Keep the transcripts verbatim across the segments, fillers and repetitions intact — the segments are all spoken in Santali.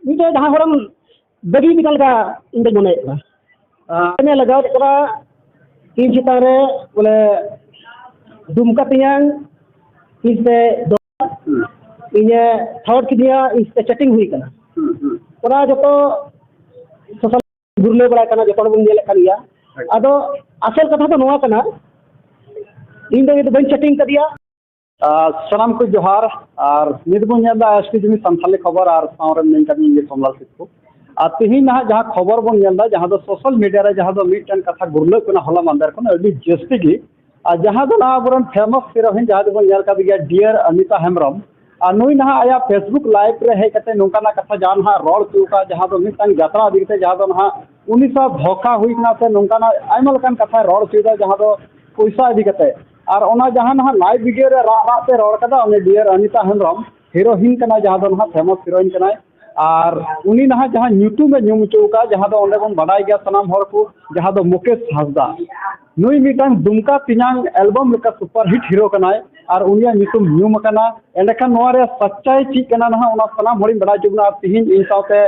ᱢᱤᱫᱴᱮᱡ ᱡᱟᱦᱟᱸ ᱦᱚᱲᱮᱢ ᱵᱟᱹᱜᱤ ᱠᱮᱫᱟ ᱞᱮᱠᱟ ᱤᱧ ᱫᱚᱧ ᱢᱚᱱᱮᱭᱮᱫ ᱠᱟᱱᱟ᱾ ᱟᱸ, ᱤᱧᱮ ᱞᱟᱜᱟᱣ ᱠᱮᱫ ᱠᱟᱱᱟ ᱤᱧ ᱪᱮᱛᱟᱱ ᱨᱮ, ᱵᱚᱞᱮ ᱫᱩᱢᱠᱟ ᱛᱮᱧᱟᱝ ᱤᱧ ᱛᱮ ᱫᱚ-, ᱦᱩᱸ᱾ ᱤᱧᱮ ᱛᱷᱚᱴ ᱠᱤᱫᱤᱧᱟ, ᱤᱧ ᱛᱮ ᱪᱮᱴᱤᱝ ᱦᱩᱭ ᱠᱟᱱᱟ᱾ ᱦᱩᱸ, ᱦᱩᱸ᱾ ᱚᱱᱟ ᱡᱚᱛᱚ ᱥᱳᱥᱟᱞ ᱜᱩᱨᱞᱟᱹᱣ ᱵᱟᱲᱟᱭ ᱠᱟᱱᱟ, ᱡᱚᱛᱚ ᱦᱚᱲ ᱵᱚᱱ ᱧᱮᱞᱮᱫ ᱠᱟᱱ ᱜᱮᱭᱟ᱾ ᱟᱪᱪᱷᱟ᱾ ᱟᱫᱚ ᱟᱥᱚᱞ ᱠᱟᱛᱷᱟ ᱫᱚ ᱱᱚᱣᱟ ᱠᱟᱱᱟ, ᱤᱧ ᱫᱚ, ᱤᱧ ᱫᱚ ᱵᱟᱹᱧ ᱪᱮᱴᱤᱝ ᱠᱟᱫᱮᱭᱟ᱾ ᱟᱨ ᱥᱟᱱᱟᱢ ᱠᱚ ᱡᱚᱦᱟᱨ, ᱟᱨ ᱱᱤᱛ ᱵᱚᱱ ᱧᱮᱞ ᱮᱫᱟ ᱮᱥ ᱴᱤ ᱡᱩᱢᱤ ᱥᱟᱱᱛᱷᱟᱞᱤ ᱠᱷᱚᱵᱚᱨ, ᱟᱨ ᱥᱟᱶᱨᱮ ᱢᱮᱱᱟᱧ ᱠᱟᱹᱫᱤᱧ ᱤᱧ ᱜᱮ ᱥᱚᱢᱨᱟᱴ ᱠᱤᱥᱠᱩ᱾ ᱟᱨ ᱛᱮᱦᱮᱧ ᱱᱟᱦᱟᱜ ᱡᱟᱦᱟᱸ ᱠᱷᱚᱵᱚᱨ ᱵᱚᱱ ᱧᱮᱞ ᱮᱫᱟ, ᱡᱟᱦᱟᱸ ᱫᱚ ᱥᱳᱥᱟᱞ ᱢᱤᱰᱤᱭᱟ ᱨᱮ ᱡᱟᱦᱟᱸ ᱫᱚ ᱢᱤᱫᱴᱮᱱ ᱠᱟᱛᱷᱟ ᱜᱩᱨᱞᱟᱹᱜ ᱠᱟᱱᱟ ᱦᱚᱞᱟ ᱢᱟᱦᱫᱮᱨ ᱠᱷᱚᱱ ᱟᱹᱰᱤ ᱡᱟᱹᱥᱛᱤ ᱜᱮ, ᱟᱨ ᱡᱟᱦᱟᱸ ᱫᱚ ᱱᱟᱦᱟᱜ ᱟᱵᱚᱨᱮᱱ ᱯᱷᱮᱢᱟᱥ ᱦᱤᱨᱳᱭᱤᱱ ᱡᱟᱦᱟᱸ ᱫᱚᱵᱚᱱ ᱧᱮᱞ ᱠᱟᱫᱮ ᱜᱮᱭᱟ, ᱰᱤᱭᱟᱨ ᱚᱱᱤᱛᱟ ᱦᱮᱢᱵᱨᱚᱢ, ᱟᱨ ᱱᱩᱭ ᱱᱟᱦᱟᱜ ᱟᱭᱟᱜ ᱯᱷᱮᱥᱵᱩᱠ ᱞᱟᱭᱤᱵᱷ ᱨᱮ ᱦᱮᱡ ᱠᱟᱛᱮ ᱱᱚᱝᱠᱟᱱᱟᱜ ᱠᱟᱛᱷᱟ ᱡᱟᱦᱟᱸ ᱱᱟᱦᱟᱜ ᱨᱚᱲ ᱦᱚᱪᱚ ᱟᱠᱟᱫ, ᱡᱟᱦᱟᱸ ᱫᱚ ᱢᱤᱫᱴᱟᱝ ᱡᱟᱛᱨᱟ ᱤᱫᱤ ᱠᱟᱛᱮ, ᱡᱟᱦᱟᱸ ᱫᱚ ᱱᱟᱦᱟᱜ ᱩᱱᱤ ᱥᱟᱶ ᱫᱷᱳᱠᱟ ᱦᱩᱭ ᱠᱟᱱᱟ ᱥᱮ ᱱᱚᱝᱠᱟᱱᱟᱜ ᱟᱭᱢᱟ ᱞᱮᱠᱟᱱ ᱠᱟᱛᱷᱟᱭ ᱨᱚᱲ ᱦᱚᱪᱚᱭᱮᱫᱟ, ᱡᱟᱦᱟᱸ ᱫᱚ ᱯᱚᱭᱥᱟ ᱤᱫᱤ ᱠᱟᱛᱮ᱾ ᱟᱨ ᱚᱱᱟ ᱡᱟᱦᱟᱸ ᱱᱟᱦᱟᱜ ᱞᱟᱭᱤᱵᱷ ᱵᱷᱤᱰᱤᱭᱳ ᱨᱮ ᱨᱟᱜ ᱨᱟᱜ ᱛᱮ ᱨᱚᱲ ᱠᱟᱫᱟ, ᱩᱱᱤ ᱰᱤᱭᱟᱨ ᱚᱱᱤᱛᱟ ᱦᱮᱢᱵᱨᱚᱢ ᱦᱤᱨᱳᱭᱤᱱ ᱠᱟᱱᱟᱭ, ᱡᱟᱦᱟᱸ ᱫᱚ ᱱᱟᱦᱟᱜ ᱯᱷᱮᱢᱟᱥ ᱦᱤᱨᱳᱭᱤᱱ ᱠᱟᱱᱟᱭ᱾ ᱟᱨ ᱩᱱᱤ ᱱᱟᱦᱟᱜ ᱡᱟᱦᱟᱸ ᱧᱩᱛᱩᱢ ᱮ ᱧᱩᱢ ᱦᱚᱪᱚ ᱟᱠᱟᱫ, ᱡᱟᱦᱟᱸ ᱫᱚ ᱚᱸᱰᱮ ᱵᱚᱱ ᱵᱟᱰᱟᱭ ᱜᱮᱭᱟ ᱥᱟᱱᱟᱢ ᱦᱚᱲ ᱠᱚ, ᱡᱟᱦᱟᱸ ᱫᱚ ᱢᱩᱠᱮᱥ ᱦᱟᱸᱥᱫᱟ, ᱱᱩᱭ ᱢᱤᱫᱴᱟᱝ ᱫᱩᱢᱠᱟ ᱛᱮᱧᱟᱝ ᱮᱞᱵᱟᱢ ᱞᱮᱠᱟ ᱥᱩᱯᱟᱨ ᱦᱤᱴ ᱦᱤᱨᱳ ᱠᱟᱱᱟᱭ᱾ ᱟᱨ ᱩᱱᱤᱭᱟᱜ ᱧᱩᱛᱩᱢ ᱧᱩᱢ ᱟᱠᱟᱱᱟ᱾ ᱮᱸᱰᱮᱠᱷᱟᱱ ᱱᱚᱣᱟ ᱨᱮᱭᱟᱜ ᱥᱟᱪᱪᱟᱭ ᱪᱮᱫ ᱠᱟᱱᱟ ᱱᱟᱦᱟᱜ, ᱚᱱᱟ ᱥᱟᱱᱟᱢ ᱦᱚᱲᱤᱧ ᱵᱟᱰᱟᱭ ᱦᱚᱪᱚ ᱵᱚᱱᱟ᱾ ᱟᱨ ᱛᱤᱦᱤᱧ ᱤᱧ ᱥᱟᱶᱛᱮ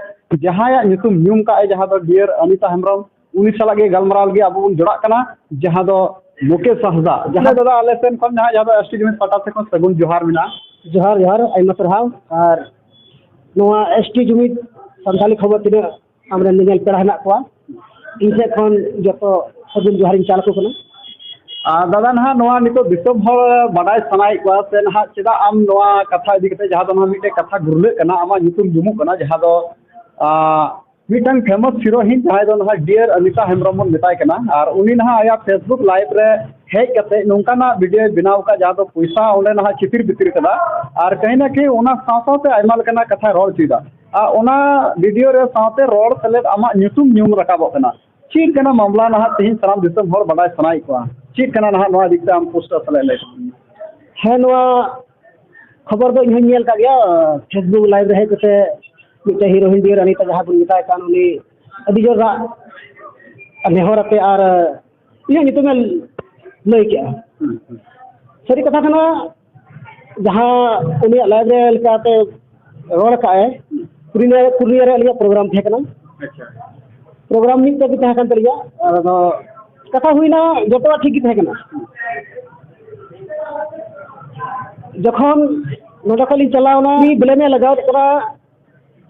ᱡᱟᱦᱟᱸᱭᱟᱜ ᱧᱩᱛᱩᱢ ᱧᱩᱢ ᱠᱟᱜ ᱟᱭ, ᱡᱟᱦᱟᱸ ᱫᱚ ᱰᱤᱭᱟᱨ ᱚᱱᱤᱛᱟ ᱦᱮᱢᱵᱨᱚᱢ, ᱩᱱᱤ ᱥᱟᱞᱟᱜ ᱜᱮ ᱜᱟᱞᱢᱟᱨᱟᱣ ᱞᱟᱹᱜᱤᱫ ᱟᱵᱚ ᱵᱚᱱ ᱡᱚᱲᱟᱜ ᱠᱟᱱᱟ, ᱡᱟᱦᱟᱸ ᱫᱚ ᱢᱩᱠᱮᱥ ᱦᱟᱸᱥᱫᱟ᱾ ᱡᱟᱦᱟᱸ ᱫᱟᱫᱟ, ᱟᱞᱮ ᱥᱮᱱ ᱠᱷᱚᱱ ᱱᱟᱦᱟᱜ, ᱡᱟᱦᱟᱸ ᱫᱚ ᱮᱥ ᱴᱤ ᱡᱩᱢᱤᱫ ᱯᱟᱦᱴᱟ ᱥᱮᱫ ᱠᱷᱚᱱ ᱥᱟᱹᱜᱩᱱ ᱡᱚᱦᱟᱨ ᱢᱮᱱᱟᱜᱼᱟ᱾ ᱡᱚᱦᱟᱨ, ᱡᱚᱦᱟᱨ, ᱟᱭᱢᱟ ᱥᱟᱨᱦᱟᱣ᱾ ᱟᱨ ᱱᱚᱣᱟ ᱮᱥ ᱴᱤ ᱡᱩᱢᱤᱫ ᱥᱟᱱᱛᱟᱲᱤ ᱠᱷᱚᱵᱚᱨ ᱛᱤᱱᱟᱹᱜ ᱟᱢᱨᱮᱱ ᱧᱮᱧᱮᱞ ᱯᱮᱲᱟ ᱦᱮᱱᱟᱜ ᱠᱚᱣᱟ, ᱤᱧ ᱥᱮᱫ ᱠᱷᱚᱱ ᱡᱚᱛᱚ ᱥᱟᱹᱜᱩᱱ ᱡᱚᱦᱟᱨᱤᱧ ᱪᱟᱞ ᱟᱠᱚ ᱠᱟᱱᱟ᱾ ᱟᱨ ᱫᱟᱫᱟ, ᱱᱟᱦᱟᱜ ᱱᱚᱣᱟ ᱱᱤᱛᱚᱜ ᱫᱤᱥᱚᱢ ᱦᱚᱲ ᱵᱟᱰᱟᱭ ᱥᱟᱱᱟᱭᱮᱫ ᱠᱚᱣᱟ ᱥᱮ ᱱᱟᱦᱟᱜ ᱪᱮᱫᱟᱜ ᱟᱢ ᱱᱚᱣᱟ ᱠᱟᱛᱷᱟ ᱤᱫᱤ ᱠᱟᱛᱮ, ᱡᱟᱦᱟᱸ ᱫᱚ ᱱᱟᱦᱟᱜ ᱢᱤᱫᱴᱮᱡ ᱠᱟᱛᱷᱟ ᱜᱩᱨᱞᱟᱹᱜ ᱠᱟᱱᱟ, ᱟᱢᱟᱜ ᱧᱩᱛᱩᱢ ᱧᱩᱢᱩᱜ ᱠᱟᱱᱟ, ᱡᱟᱦᱟᱸ ᱫᱚ, ᱟᱸ, ᱢᱤᱫᱴᱟᱝ ᱯᱷᱮᱢᱟᱥ ᱦᱤᱨᱳᱭᱤᱱ, ᱡᱟᱦᱟᱸᱭ ᱫᱚ ᱱᱟᱦᱟᱜ ᱰᱤᱭᱟᱨ ᱚᱱᱤᱛᱟ ᱦᱮᱢᱵᱨᱚᱢ ᱵᱚᱱ ᱢᱮᱛᱟᱭ ᱠᱟᱱᱟ, ᱟᱨ ᱩᱱᱤ ᱱᱟᱦᱟᱜ ᱟᱭᱟᱜ ᱯᱷᱮᱥᱵᱩᱠ ᱞᱟᱭᱤᱵᱷ ᱨᱮ ᱦᱮᱡ ᱠᱟᱛᱮ ᱱᱚᱝᱠᱟᱱᱟᱜ ᱵᱷᱤᱰᱤᱭᱳᱭ ᱵᱮᱱᱟᱣ ᱟᱠᱟᱫ, ᱡᱟᱦᱟᱸ ᱫᱚ ᱯᱚᱭᱥᱟ ᱚᱸᱰᱮ ᱱᱟᱦᱟᱜ ᱪᱤᱛᱤᱨ ᱵᱤᱛᱤᱨ ᱠᱟᱫᱟ, ᱟᱨ ᱠᱟᱹᱦᱤ ᱱᱟ ᱠᱟᱹᱦᱤ ᱚᱱᱟ ᱥᱟᱶ ᱥᱟᱶᱛᱮ ᱟᱭᱢᱟ ᱞᱮᱠᱟᱱᱟᱜ ᱠᱟᱛᱷᱟᱭ ᱨᱚᱲ ᱦᱚᱪᱚᱭᱮᱫᱟ᱾ ᱟᱨ ᱚᱱᱟ ᱵᱷᱤᱰᱤᱭᱳ ᱨᱮ ᱥᱟᱶᱛᱮ ᱨᱚᱲ ᱥᱮᱞᱮᱫ ᱟᱢᱟᱜ ᱧᱩᱛᱩᱢ ᱧᱩᱢ ᱨᱟᱠᱟᱵᱚᱜ ᱠᱟᱱᱟ᱾ ᱪᱮᱫ ᱠᱟᱱᱟ ᱢᱟᱢᱞᱟ ᱱᱟᱦᱟᱜ, ᱛᱮᱦᱮᱧ ᱥᱟᱱᱟᱢ ᱫᱤᱥᱚᱢ ᱦᱚᱲ ᱵᱟᱰᱟᱭ ᱥᱟᱱᱟᱭᱮᱫ ᱠᱚᱣᱟ? ᱪᱮᱫ ᱠᱟᱱᱟ ᱱᱟᱦᱟᱜ ᱱᱚᱣᱟ ᱤᱫᱤ ᱠᱟᱛᱮ ᱟᱢ ᱯᱩᱥᱴᱟᱹᱣ ᱥᱟᱞᱟᱜ ᱞᱟᱹᱭ ᱛᱟᱵᱚᱱ ᱢᱮ᱾ ᱦᱮᱸ, ᱱᱚᱣᱟ ᱠᱷᱚᱵᱚᱨ ᱫᱚ ᱤᱧ ᱦᱚᱸᱧ ᱧᱮᱞ ᱠᱟᱜ ᱜᱮᱭᱟ᱾ ᱯᱷᱮᱥᱵᱩᱠ ᱞᱟᱭᱤᱵᱷ ᱨᱮ ᱦᱮᱡ ᱠᱟᱛᱮ ᱢᱤᱫᱴᱮᱱ ᱦᱤᱨᱳᱭᱤᱱ ᱰᱤᱭᱟᱨ ᱚᱱᱤᱛᱟ ᱡᱟᱦᱟᱸ ᱵᱚᱱ ᱢᱮᱛᱟᱭ ᱠᱟᱱ, ᱩᱱᱤ ᱟᱹᱰᱤ ᱡᱳᱨ ᱨᱟᱜ ᱱᱮᱦᱚᱨ ᱟᱛᱮ ᱟᱨ ᱤᱧᱟᱹᱜ ᱧᱩᱛᱩᱢᱮ ᱞᱟᱹᱭ ᱠᱮᱜᱼᱟ᱾ ᱦᱩᱸ, ᱦᱩᱸ᱾ ᱥᱟᱹᱨᱤ ᱠᱟᱛᱷᱟ ᱠᱟᱱᱟ, ᱡᱟᱦᱟᱸ ᱩᱱᱤᱭᱟᱜ ᱞᱟᱭᱤᱵᱷ ᱨᱮ ᱞᱮᱠᱟᱛᱮ ᱨᱚᱲ ᱠᱟᱜᱼᱟᱭ, ᱯᱩᱨᱩᱞᱤᱭᱟᱹ ᱯᱩᱨᱩᱞᱤᱭᱟᱹ ᱨᱮ ᱟᱹᱞᱤᱧᱟᱜ ᱯᱨᱳᱜᱨᱟᱢ ᱛᱟᱦᱮᱸ ᱠᱟᱱᱟ᱾ ᱟᱪᱪᱷᱟ᱾ ᱯᱨᱳᱜᱨᱟᱢ ᱢᱤᱫᱴᱮᱡ ᱜᱮ ᱛᱟᱦᱮᱸ ᱠᱟᱱ ᱛᱟᱹᱞᱤᱧᱟ᱾ ᱟᱫᱚ ᱠᱟᱛᱷᱟ ᱦᱩᱭᱱᱟ, ᱡᱚᱛᱚᱣᱟᱜ ᱴᱷᱤᱠ ᱜᱮ ᱛᱟᱦᱮᱸ ᱠᱟᱱᱟ᱾ ᱡᱚᱠᱷᱚᱱ ᱱᱚᱰᱮ ᱠᱷᱚᱱ ᱞᱤᱧ ᱪᱟᱞᱟᱣᱱᱟ, ᱩᱱᱤ ᱵᱞᱮᱢᱮ ᱞᱟᱜᱟᱣᱮᱫ ᱠᱟᱱᱟ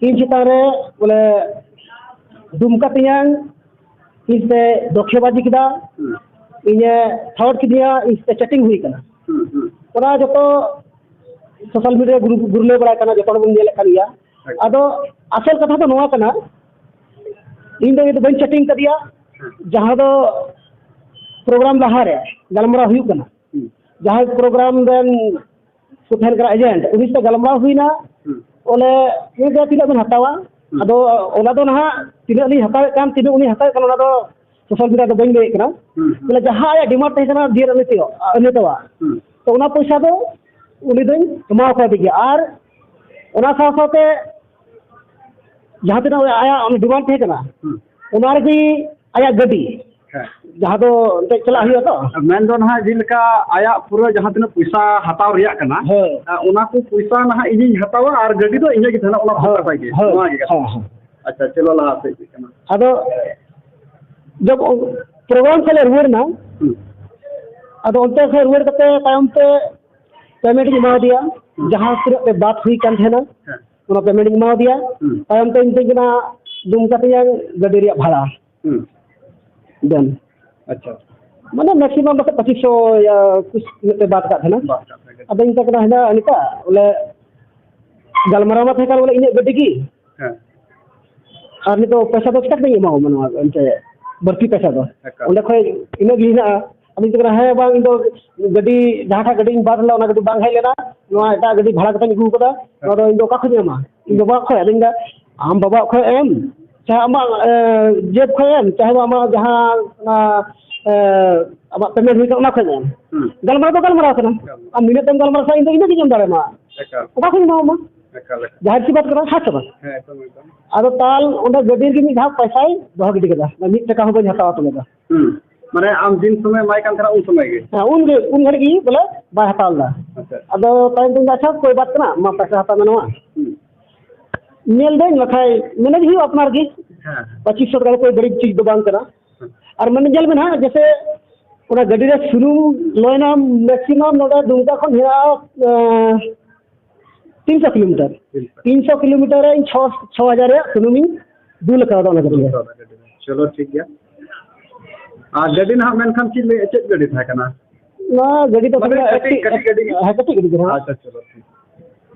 ᱤᱧ ᱪᱮᱛᱟᱱ ᱨᱮ, ᱵᱚᱞᱮ ᱫᱩᱢᱠᱟ ᱛᱮᱧᱟᱝ ᱤᱧ ᱛᱮ ᱫᱚᱠᱷᱮᱵᱟᱡᱤ ᱠᱮᱫᱟ, ᱦᱩᱸ᱾ ᱤᱧᱮ ᱛᱷᱟᱣᱟᱰ ᱠᱤᱫᱤᱧᱟ, ᱤᱧ ᱛᱮ ᱪᱮᱴᱤᱝ ᱦᱩᱭ ᱠᱟᱱᱟ᱾ ᱦᱩᱸ, ᱦᱩᱸ᱾ ᱚᱱᱟ ᱡᱚᱛᱚ ᱥᱳᱥᱟᱞ ᱢᱤᱰᱤᱭᱟ ᱜᱩᱨᱩ-, ᱜᱩᱨᱞᱟᱹᱣ ᱵᱟᱲᱟᱭ ᱠᱟᱱᱟ, ᱡᱚᱛᱚ ᱦᱚᱲ ᱵᱚᱱ ᱧᱮᱞᱮᱫ ᱠᱟᱱ ᱜᱮᱭᱟ᱾ ᱟᱪᱪᱷᱟ᱾ ᱟᱫᱚ ᱟᱥᱚᱞ ᱠᱟᱛᱷᱟ ᱫᱚ ᱱᱚᱣᱟ ᱠᱟᱱᱟ, ᱤᱧ ᱫᱚ, ᱤᱧ ᱫᱚ ᱵᱟᱹᱧ ᱪᱮᱴᱤᱝ ᱠᱟᱫᱮᱭᱟ, ᱦᱮᱸ᱾ ᱡᱟᱦᱟᱸ ᱫᱚ ᱯᱨᱳᱜᱨᱟᱢ ᱞᱟᱦᱟᱨᱮ ᱜᱟᱞᱢᱟᱨᱟᱣ ᱦᱩᱭᱩᱜ ᱠᱟᱱᱟ᱾ ᱦᱩᱸ᱾ ᱡᱟᱦᱟᱸᱭ ᱯᱨᱳᱜᱨᱟᱢ ᱨᱮᱱ ᱠᱚ ᱛᱟᱦᱮᱱ ᱠᱟᱱᱟ ᱮᱡᱮᱱᱴ, ᱩᱱᱤ ᱥᱟᱶ ᱜᱟᱞᱢᱟᱨᱟᱣ ᱦᱩᱭᱱᱟ᱾ ᱦᱩᱸ᱾ ᱵᱚᱞᱮ ᱩᱱᱤ ᱫᱚ ᱛᱤᱱᱟᱹᱜ ᱵᱮᱱ ᱦᱟᱛᱟᱣᱟ? ᱦᱩᱸ᱾ ᱟᱫᱚ ᱚᱱᱟ ᱫᱚ ᱱᱟᱦᱟᱜ ᱛᱤᱱᱟᱹᱜ ᱞᱤᱧ ᱦᱟᱛᱟᱣᱮᱫ ᱠᱟᱱ, ᱛᱤᱱᱟᱹᱜ ᱩᱱᱤ ᱦᱟᱛᱟᱣᱮᱫ ᱠᱟᱱ, ᱚᱱᱟ ᱫᱚ ᱥᱳᱥᱟᱞ ᱢᱤᱰᱤᱭᱟ ᱫᱚ ᱵᱟᱹᱧ ᱞᱟᱹᱭᱮᱫ ᱠᱟᱱᱟ᱾ ᱦᱩᱸ, ᱦᱩᱸ᱾ ᱵᱚᱞᱮ ᱡᱟᱦᱟᱸ ᱟᱭᱟᱜ ᱰᱤᱢᱟᱱᱰ ᱛᱟᱦᱮᱸ ᱠᱟᱱᱟ ᱰᱤᱭᱟᱨ ᱩᱱᱤ ᱛᱮᱭᱟᱜ, ᱩᱱᱤ ᱛᱟᱣᱟ᱾ ᱦᱩᱸ᱾ ᱛᱚ ᱚᱱᱟ ᱯᱚᱭᱥᱟ ᱫᱚ ᱩᱱᱤ ᱫᱚᱧ ᱮᱢᱟᱣ ᱠᱟᱣ ᱜᱮᱭᱟ᱾ ᱟᱨ ᱚᱱᱟ ᱥᱟᱶ ᱥᱟᱶᱛᱮ ᱡᱟᱦᱟᱸ ᱛᱤᱱᱟᱹᱜ ᱟᱭᱟᱜ ᱰᱤᱢᱟᱱᱰ ᱛᱟᱦᱮᱸ ᱠᱟᱱᱟ, ᱦᱩᱸ᱾ ᱚᱱᱟ ᱨᱮᱜᱮ ᱟᱭᱟᱜ ᱜᱟᱹᱰᱤ, ᱦᱮᱸ᱾ ᱡᱟᱦᱟᱸ ᱫᱚ ᱮᱱᱛᱮᱫ ᱪᱟᱞᱟᱜ ᱦᱩᱭᱩᱜᱼᱟ ᱛᱚ᱾ ᱢᱮᱱ ᱫᱚ ᱱᱟᱦᱟᱜ ᱡᱮᱞᱮᱠᱟ ᱟᱭᱟᱜ ᱯᱩᱨᱟᱹ ᱡᱟᱦᱟᱸ ᱛᱤᱱᱟᱹᱜ ᱯᱚᱭᱥᱟ ᱦᱟᱛᱟᱣ ᱨᱮᱭᱟᱜ ᱠᱟᱱᱟ, ᱦᱳᱭ᱾ ᱟ, ᱚᱱᱟ ᱠᱚ ᱯᱚᱭᱥᱟ ᱱᱟᱦᱟᱜ ᱤᱧᱤᱧ ᱦᱟᱛᱟᱣᱟ ᱟᱨ ᱜᱟᱹᱰᱤ ᱫᱚ ᱤᱧᱟᱹᱜ ᱜᱮ ᱛᱟᱦᱮᱱᱟ, ᱚᱱᱟ ᱯᱚᱭᱥᱟ ᱦᱳᱭ, ᱛᱟᱭ ᱜᱮ᱾ ᱦᱳᱭ, ᱱᱚᱣᱟ ᱜᱮ ᱠᱟᱛᱷᱟ᱾ ᱦᱳᱭ, ᱦᱳᱭ᱾ ᱟᱪᱪᱷᱟ, ᱪᱚᱞᱚ ᱞᱟᱦᱟ ᱥᱮᱫ ᱪᱮᱫ ᱠᱟᱱᱟ? ᱟᱫᱚ ᱡᱚᱵ ᱯᱨᱳᱜᱨᱟᱢ ᱠᱷᱚᱱ ᱞᱮ ᱨᱩᱣᱟᱹᱲ ᱮᱱᱟ, ᱦᱩᱸ᱾ ᱟᱫᱚ ᱚᱱᱛᱮ ᱠᱷᱚᱱ ᱨᱩᱣᱟᱹᱲ ᱠᱟᱛᱮ ᱛᱟᱭᱚᱢ ᱛᱮ ᱯᱮᱢᱮᱱᱴ ᱤᱧ ᱮᱢᱟ ᱫᱮᱭᱟ, ᱦᱩᱸ᱾ ᱡᱟᱦᱟᱸ ᱛᱤᱱᱟᱹᱜ ᱛᱮ ᱵᱟᱫ ᱦᱩᱭ ᱠᱟᱱ ᱛᱟᱦᱮᱱᱟ, ᱦᱮᱸ᱾ ᱚᱱᱟ ᱯᱮᱢᱮᱱᱴ ᱤᱧ ᱮᱢᱟ ᱫᱮᱭᱟ᱾ ᱦᱩᱸ᱾ ᱛᱟᱭᱚᱢ ᱛᱮ ᱢᱤᱛᱟᱹᱧ ᱠᱟᱱᱟ, ᱫᱩᱢᱠᱟ ᱛᱮᱭᱟᱝ ᱜᱟᱹᱰᱤ ᱨᱮᱭᱟᱜ ᱵᱷᱟᱲᱟ᱾ ᱦᱩᱸ᱾ ᱫᱮᱱ᱾ ᱟᱪᱪᱷᱟ᱾ ᱢᱟᱱᱮ ᱢᱮᱠᱥᱤᱢᱟᱢ ᱯᱟᱥᱮᱡ ᱯᱚᱸᱪᱤᱥ ᱥᱚ ᱭᱟ ᱠᱩᱪ ᱢᱤᱫᱴᱮᱡ ᱵᱟᱫ ᱠᱟᱜ ᱛᱟᱦᱮᱱᱟ᱾ ᱵᱟᱫ ᱠᱟᱜ ᱛᱟᱦᱮᱱᱟ᱾ ᱟᱫᱚᱧ ᱢᱮᱛᱟᱭ ᱠᱟᱱᱟ, ᱦᱮᱸ, ᱱᱤᱝᱠᱟ ᱵᱚᱞᱮ ᱜᱟᱞᱢᱟᱨᱟᱣ ᱢᱟ ᱛᱟᱦᱮᱸ ᱠᱟᱱ ᱵᱚᱞᱮ ᱤᱧᱟᱹᱜ ᱜᱟᱹᱰᱤ ᱜᱮ᱾ ᱦᱮᱸ᱾ ᱟᱨ ᱱᱤᱛᱚᱜ ᱯᱚᱭᱥᱟ ᱫᱚ ᱪᱤᱠᱟ ᱛᱮᱧ ᱮᱢᱟᱢᱟ ᱱᱚᱣᱟ ᱮᱱᱛᱮ ᱵᱟᱹᱲᱛᱤ ᱯᱚᱭᱥᱟ ᱫᱚ? ᱮᱠᱟᱞ᱾ ᱚᱸᱰᱮ ᱠᱷᱚᱡ ᱤᱱᱟᱹᱜ ᱜᱮ ᱦᱮᱱᱟᱜᱼᱟ᱾ ᱟᱫᱚᱧ ᱢᱮᱛᱟᱭ ᱠᱟᱱᱟ, ᱦᱮᱸ ᱵᱟᱝ, ᱤᱧ ᱫᱚ ᱜᱟᱹᱰᱤ ᱡᱟᱦᱟᱸᱴᱟᱜ ᱜᱟᱹᱰᱤᱧ ᱵᱟᱫ ᱞᱮᱫᱟ ᱚᱱᱟ ᱜᱟᱹᱰᱤ ᱵᱟᱝ ᱦᱮᱡ ᱞᱮᱱᱟ, ᱱᱚᱣᱟ ᱮᱴᱟᱜ ᱜᱟᱹᱰᱤ ᱵᱷᱟᱲᱟ ᱠᱟᱛᱮᱧ ᱟᱹᱜᱩ ᱠᱟᱫᱟ, ᱱᱚᱣᱟ ᱫᱚ ᱤᱧ ᱫᱚ ᱚᱠᱟ ᱠᱷᱚᱡ ᱤᱧ ᱮᱢᱟ? ᱤᱧ ᱵᱟᱵᱟ ᱠᱷᱚᱡ᱾ ᱟᱫᱚᱧ ᱢᱮᱱᱫᱟ, ᱟᱢ ᱵᱟᱵᱟ ᱠᱷᱚᱡ ᱮᱢ, ᱪᱟᱦᱮ ᱟᱢᱟᱜ, ᱮ, ᱡᱮᱵᱽ ᱠᱷᱚᱡ ᱮᱢ, ᱪᱟᱦᱮ ᱟᱢᱟᱜ ᱡᱟᱦᱟᱸ ᱚᱱᱟ, ᱮ, ᱟᱢᱟᱜ ᱯᱮᱢᱮᱱᱴ ᱦᱩᱭ ᱠᱟᱱᱟ, ᱚᱱᱟ ᱠᱷᱚᱡ ᱮᱢ᱾ ᱦᱩᱸ᱾ ᱜᱟᱞᱢᱟᱨᱟᱣ ᱫᱚ ᱜᱟᱞᱢᱟᱨᱟᱣ ᱠᱟᱱᱟ᱾ ᱮᱠᱟᱞ᱾ ᱟᱢ ᱱᱤᱱᱟᱹᱜ ᱛᱮᱢ ᱜᱟᱞᱢᱟᱨᱟᱣ ᱠᱷᱟᱱ, ᱤᱧ ᱫᱚ ᱤᱱᱟᱹᱜ ᱜᱤᱧ ᱮᱢ ᱫᱟᱲᱮᱭᱟᱢᱟ᱾ ᱮᱠᱟᱞ᱾ ᱚᱠᱟ ᱠᱷᱚᱡ ᱤᱧ ᱮᱢᱟᱢᱟ? ᱮᱠᱟᱞ, ᱮᱠᱟᱞ᱾ ᱡᱟᱦᱮᱨ ᱥᱮ ᱵᱟᱫ ᱠᱟᱱᱟ, ᱦᱮᱸ ᱥᱮ ᱵᱟᱝ? ᱦᱮᱸ, ᱮᱠᱫᱚᱢ, ᱮᱠᱫᱚᱢ᱾ ᱟᱫᱚ ᱛᱟᱞ ᱚᱸᱰᱮ ᱜᱟᱹᱰᱤ ᱨᱮᱜᱮ ᱢᱤᱫ ᱫᱷᱟᱣ ᱯᱚᱭᱥᱟᱭ ᱫᱚᱦᱚ ᱜᱤᱰᱤ ᱠᱮᱫᱟ, ᱢᱤᱫ ᱴᱟᱠᱟ ᱦᱚᱸ ᱵᱟᱹᱧ ᱦᱟᱛᱟᱣ ᱦᱚᱴᱚ ᱞᱮᱫᱟ᱾ ᱦᱩᱸ᱾ ᱢᱟᱱᱮ ᱟᱢ ᱫᱤᱱ ᱥᱚᱢᱚᱭ ᱮᱢᱟᱭ ᱠᱟᱱ ᱛᱟᱦᱮᱱᱟ, ᱩᱱ ᱥᱚᱢᱚᱭ ᱜᱮ? ᱦᱮᱸ, ᱩᱱ ᱜᱮ, ᱩᱱ ᱜᱷᱟᱹᱲᱤᱡ ᱜᱮ ᱵᱚᱞᱮ ᱵᱟᱭ ᱦᱟᱛᱟᱣ ᱞᱮᱫᱟ᱾ ᱟᱪᱪᱷᱟ᱾ ᱟᱫᱚ ᱛᱟᱭᱚᱢ ᱛᱮ ᱢᱮᱱᱫᱟ, ᱟᱪᱪᱷᱟ, ᱠᱳᱭ ᱵᱟᱛ ᱠᱟᱱᱟ, ᱢᱟ ᱯᱚᱭᱥᱟ ᱦᱟᱛᱟᱣ ᱢᱮ ᱱᱚᱣᱟ᱾ ᱦᱩᱸ᱾ ᱧᱮᱞ ᱫᱟᱹᱧ, ᱵᱟᱠᱷᱟᱡ ᱢᱮᱱᱮᱡᱽ ᱦᱩᱭᱩᱜᱼᱟ ᱟᱯᱱᱟᱨ ᱜᱮ᱾ ᱦᱮᱸ᱾ ᱯᱚᱸᱪᱤᱥ ᱥᱚ ᱴᱟᱠᱟ ᱫᱚ ᱠᱳᱭ ᱵᱟᱹᱲᱤᱡ ᱪᱤᱡᱽ ᱫᱚ ᱵᱟᱝ ᱠᱟᱱᱟ᱾ ᱦᱮᱸ᱾ ᱟᱨ ᱢᱟᱱᱮ ᱧᱮᱞ ᱢᱮ ᱱᱟᱦᱟᱜ, ᱡᱮᱥᱮ ᱚᱱᱟ ᱜᱟᱹᱰᱤ ᱨᱮ ᱥᱩᱱᱩᱢ ᱞᱚᱭᱱᱟ, ᱢᱮᱠᱥᱤᱢᱟᱢ ᱱᱚᱰᱮ ᱫᱩᱢᱠᱟ ᱠᱷᱚᱱ ᱦᱮᱱᱟᱜᱼᱟ, ᱟᱸ, ᱛᱤᱱᱥᱚ ᱠᱤᱞᱳᱢᱤᱴᱟᱨ᱾ ᱛᱤᱱᱥᱚ᱾ ᱛᱤᱱᱥᱚ ᱠᱤᱞᱳᱢᱤᱴᱟᱨ ᱨᱮ ᱤᱧ ᱪᱷᱚ, ᱪᱷᱚ ᱦᱟᱡᱟᱨ ᱨᱮᱭᱟᱜ ᱥᱩᱱᱩᱢᱤᱧ ᱫᱩᱞ ᱠᱟᱣᱫᱟ ᱚᱱᱟ ᱜᱟᱹᱰᱤ ᱨᱮ᱾ ᱪᱚᱞᱚ, ᱴᱷᱤᱠ ᱜᱮᱭᱟ᱾ ᱟᱨ ᱜᱟᱹᱰᱤ ᱱᱟᱦᱟᱜ ᱢᱮᱱᱠᱷᱟᱱ ᱪᱮᱫ ᱞᱟᱹᱜᱤᱫ, ᱪᱮᱫ ᱜᱟᱹᱰᱤ ᱛᱟᱦᱮᱸ ᱠᱟᱱᱟ? ᱱᱚᱣᱟ ᱜᱟᱹᱰᱤ ᱫᱚ ᱢᱟᱱᱮ ᱛᱷᱚᱲᱟ ᱠᱟᱹᱴᱤᱡ, ᱮᱠᱴᱤ-, ᱠᱟᱹᱴᱤᱡ ᱜᱟᱹᱰᱤ? ᱦᱮᱸ, ᱠᱟᱹᱴᱤᱡ ᱜᱟᱹᱰᱤ ᱠᱟᱱᱟ᱾ ᱟᱪᱪᱷᱟ, ᱪᱚᱞᱚ, ᱴᱷᱤᱠ᱾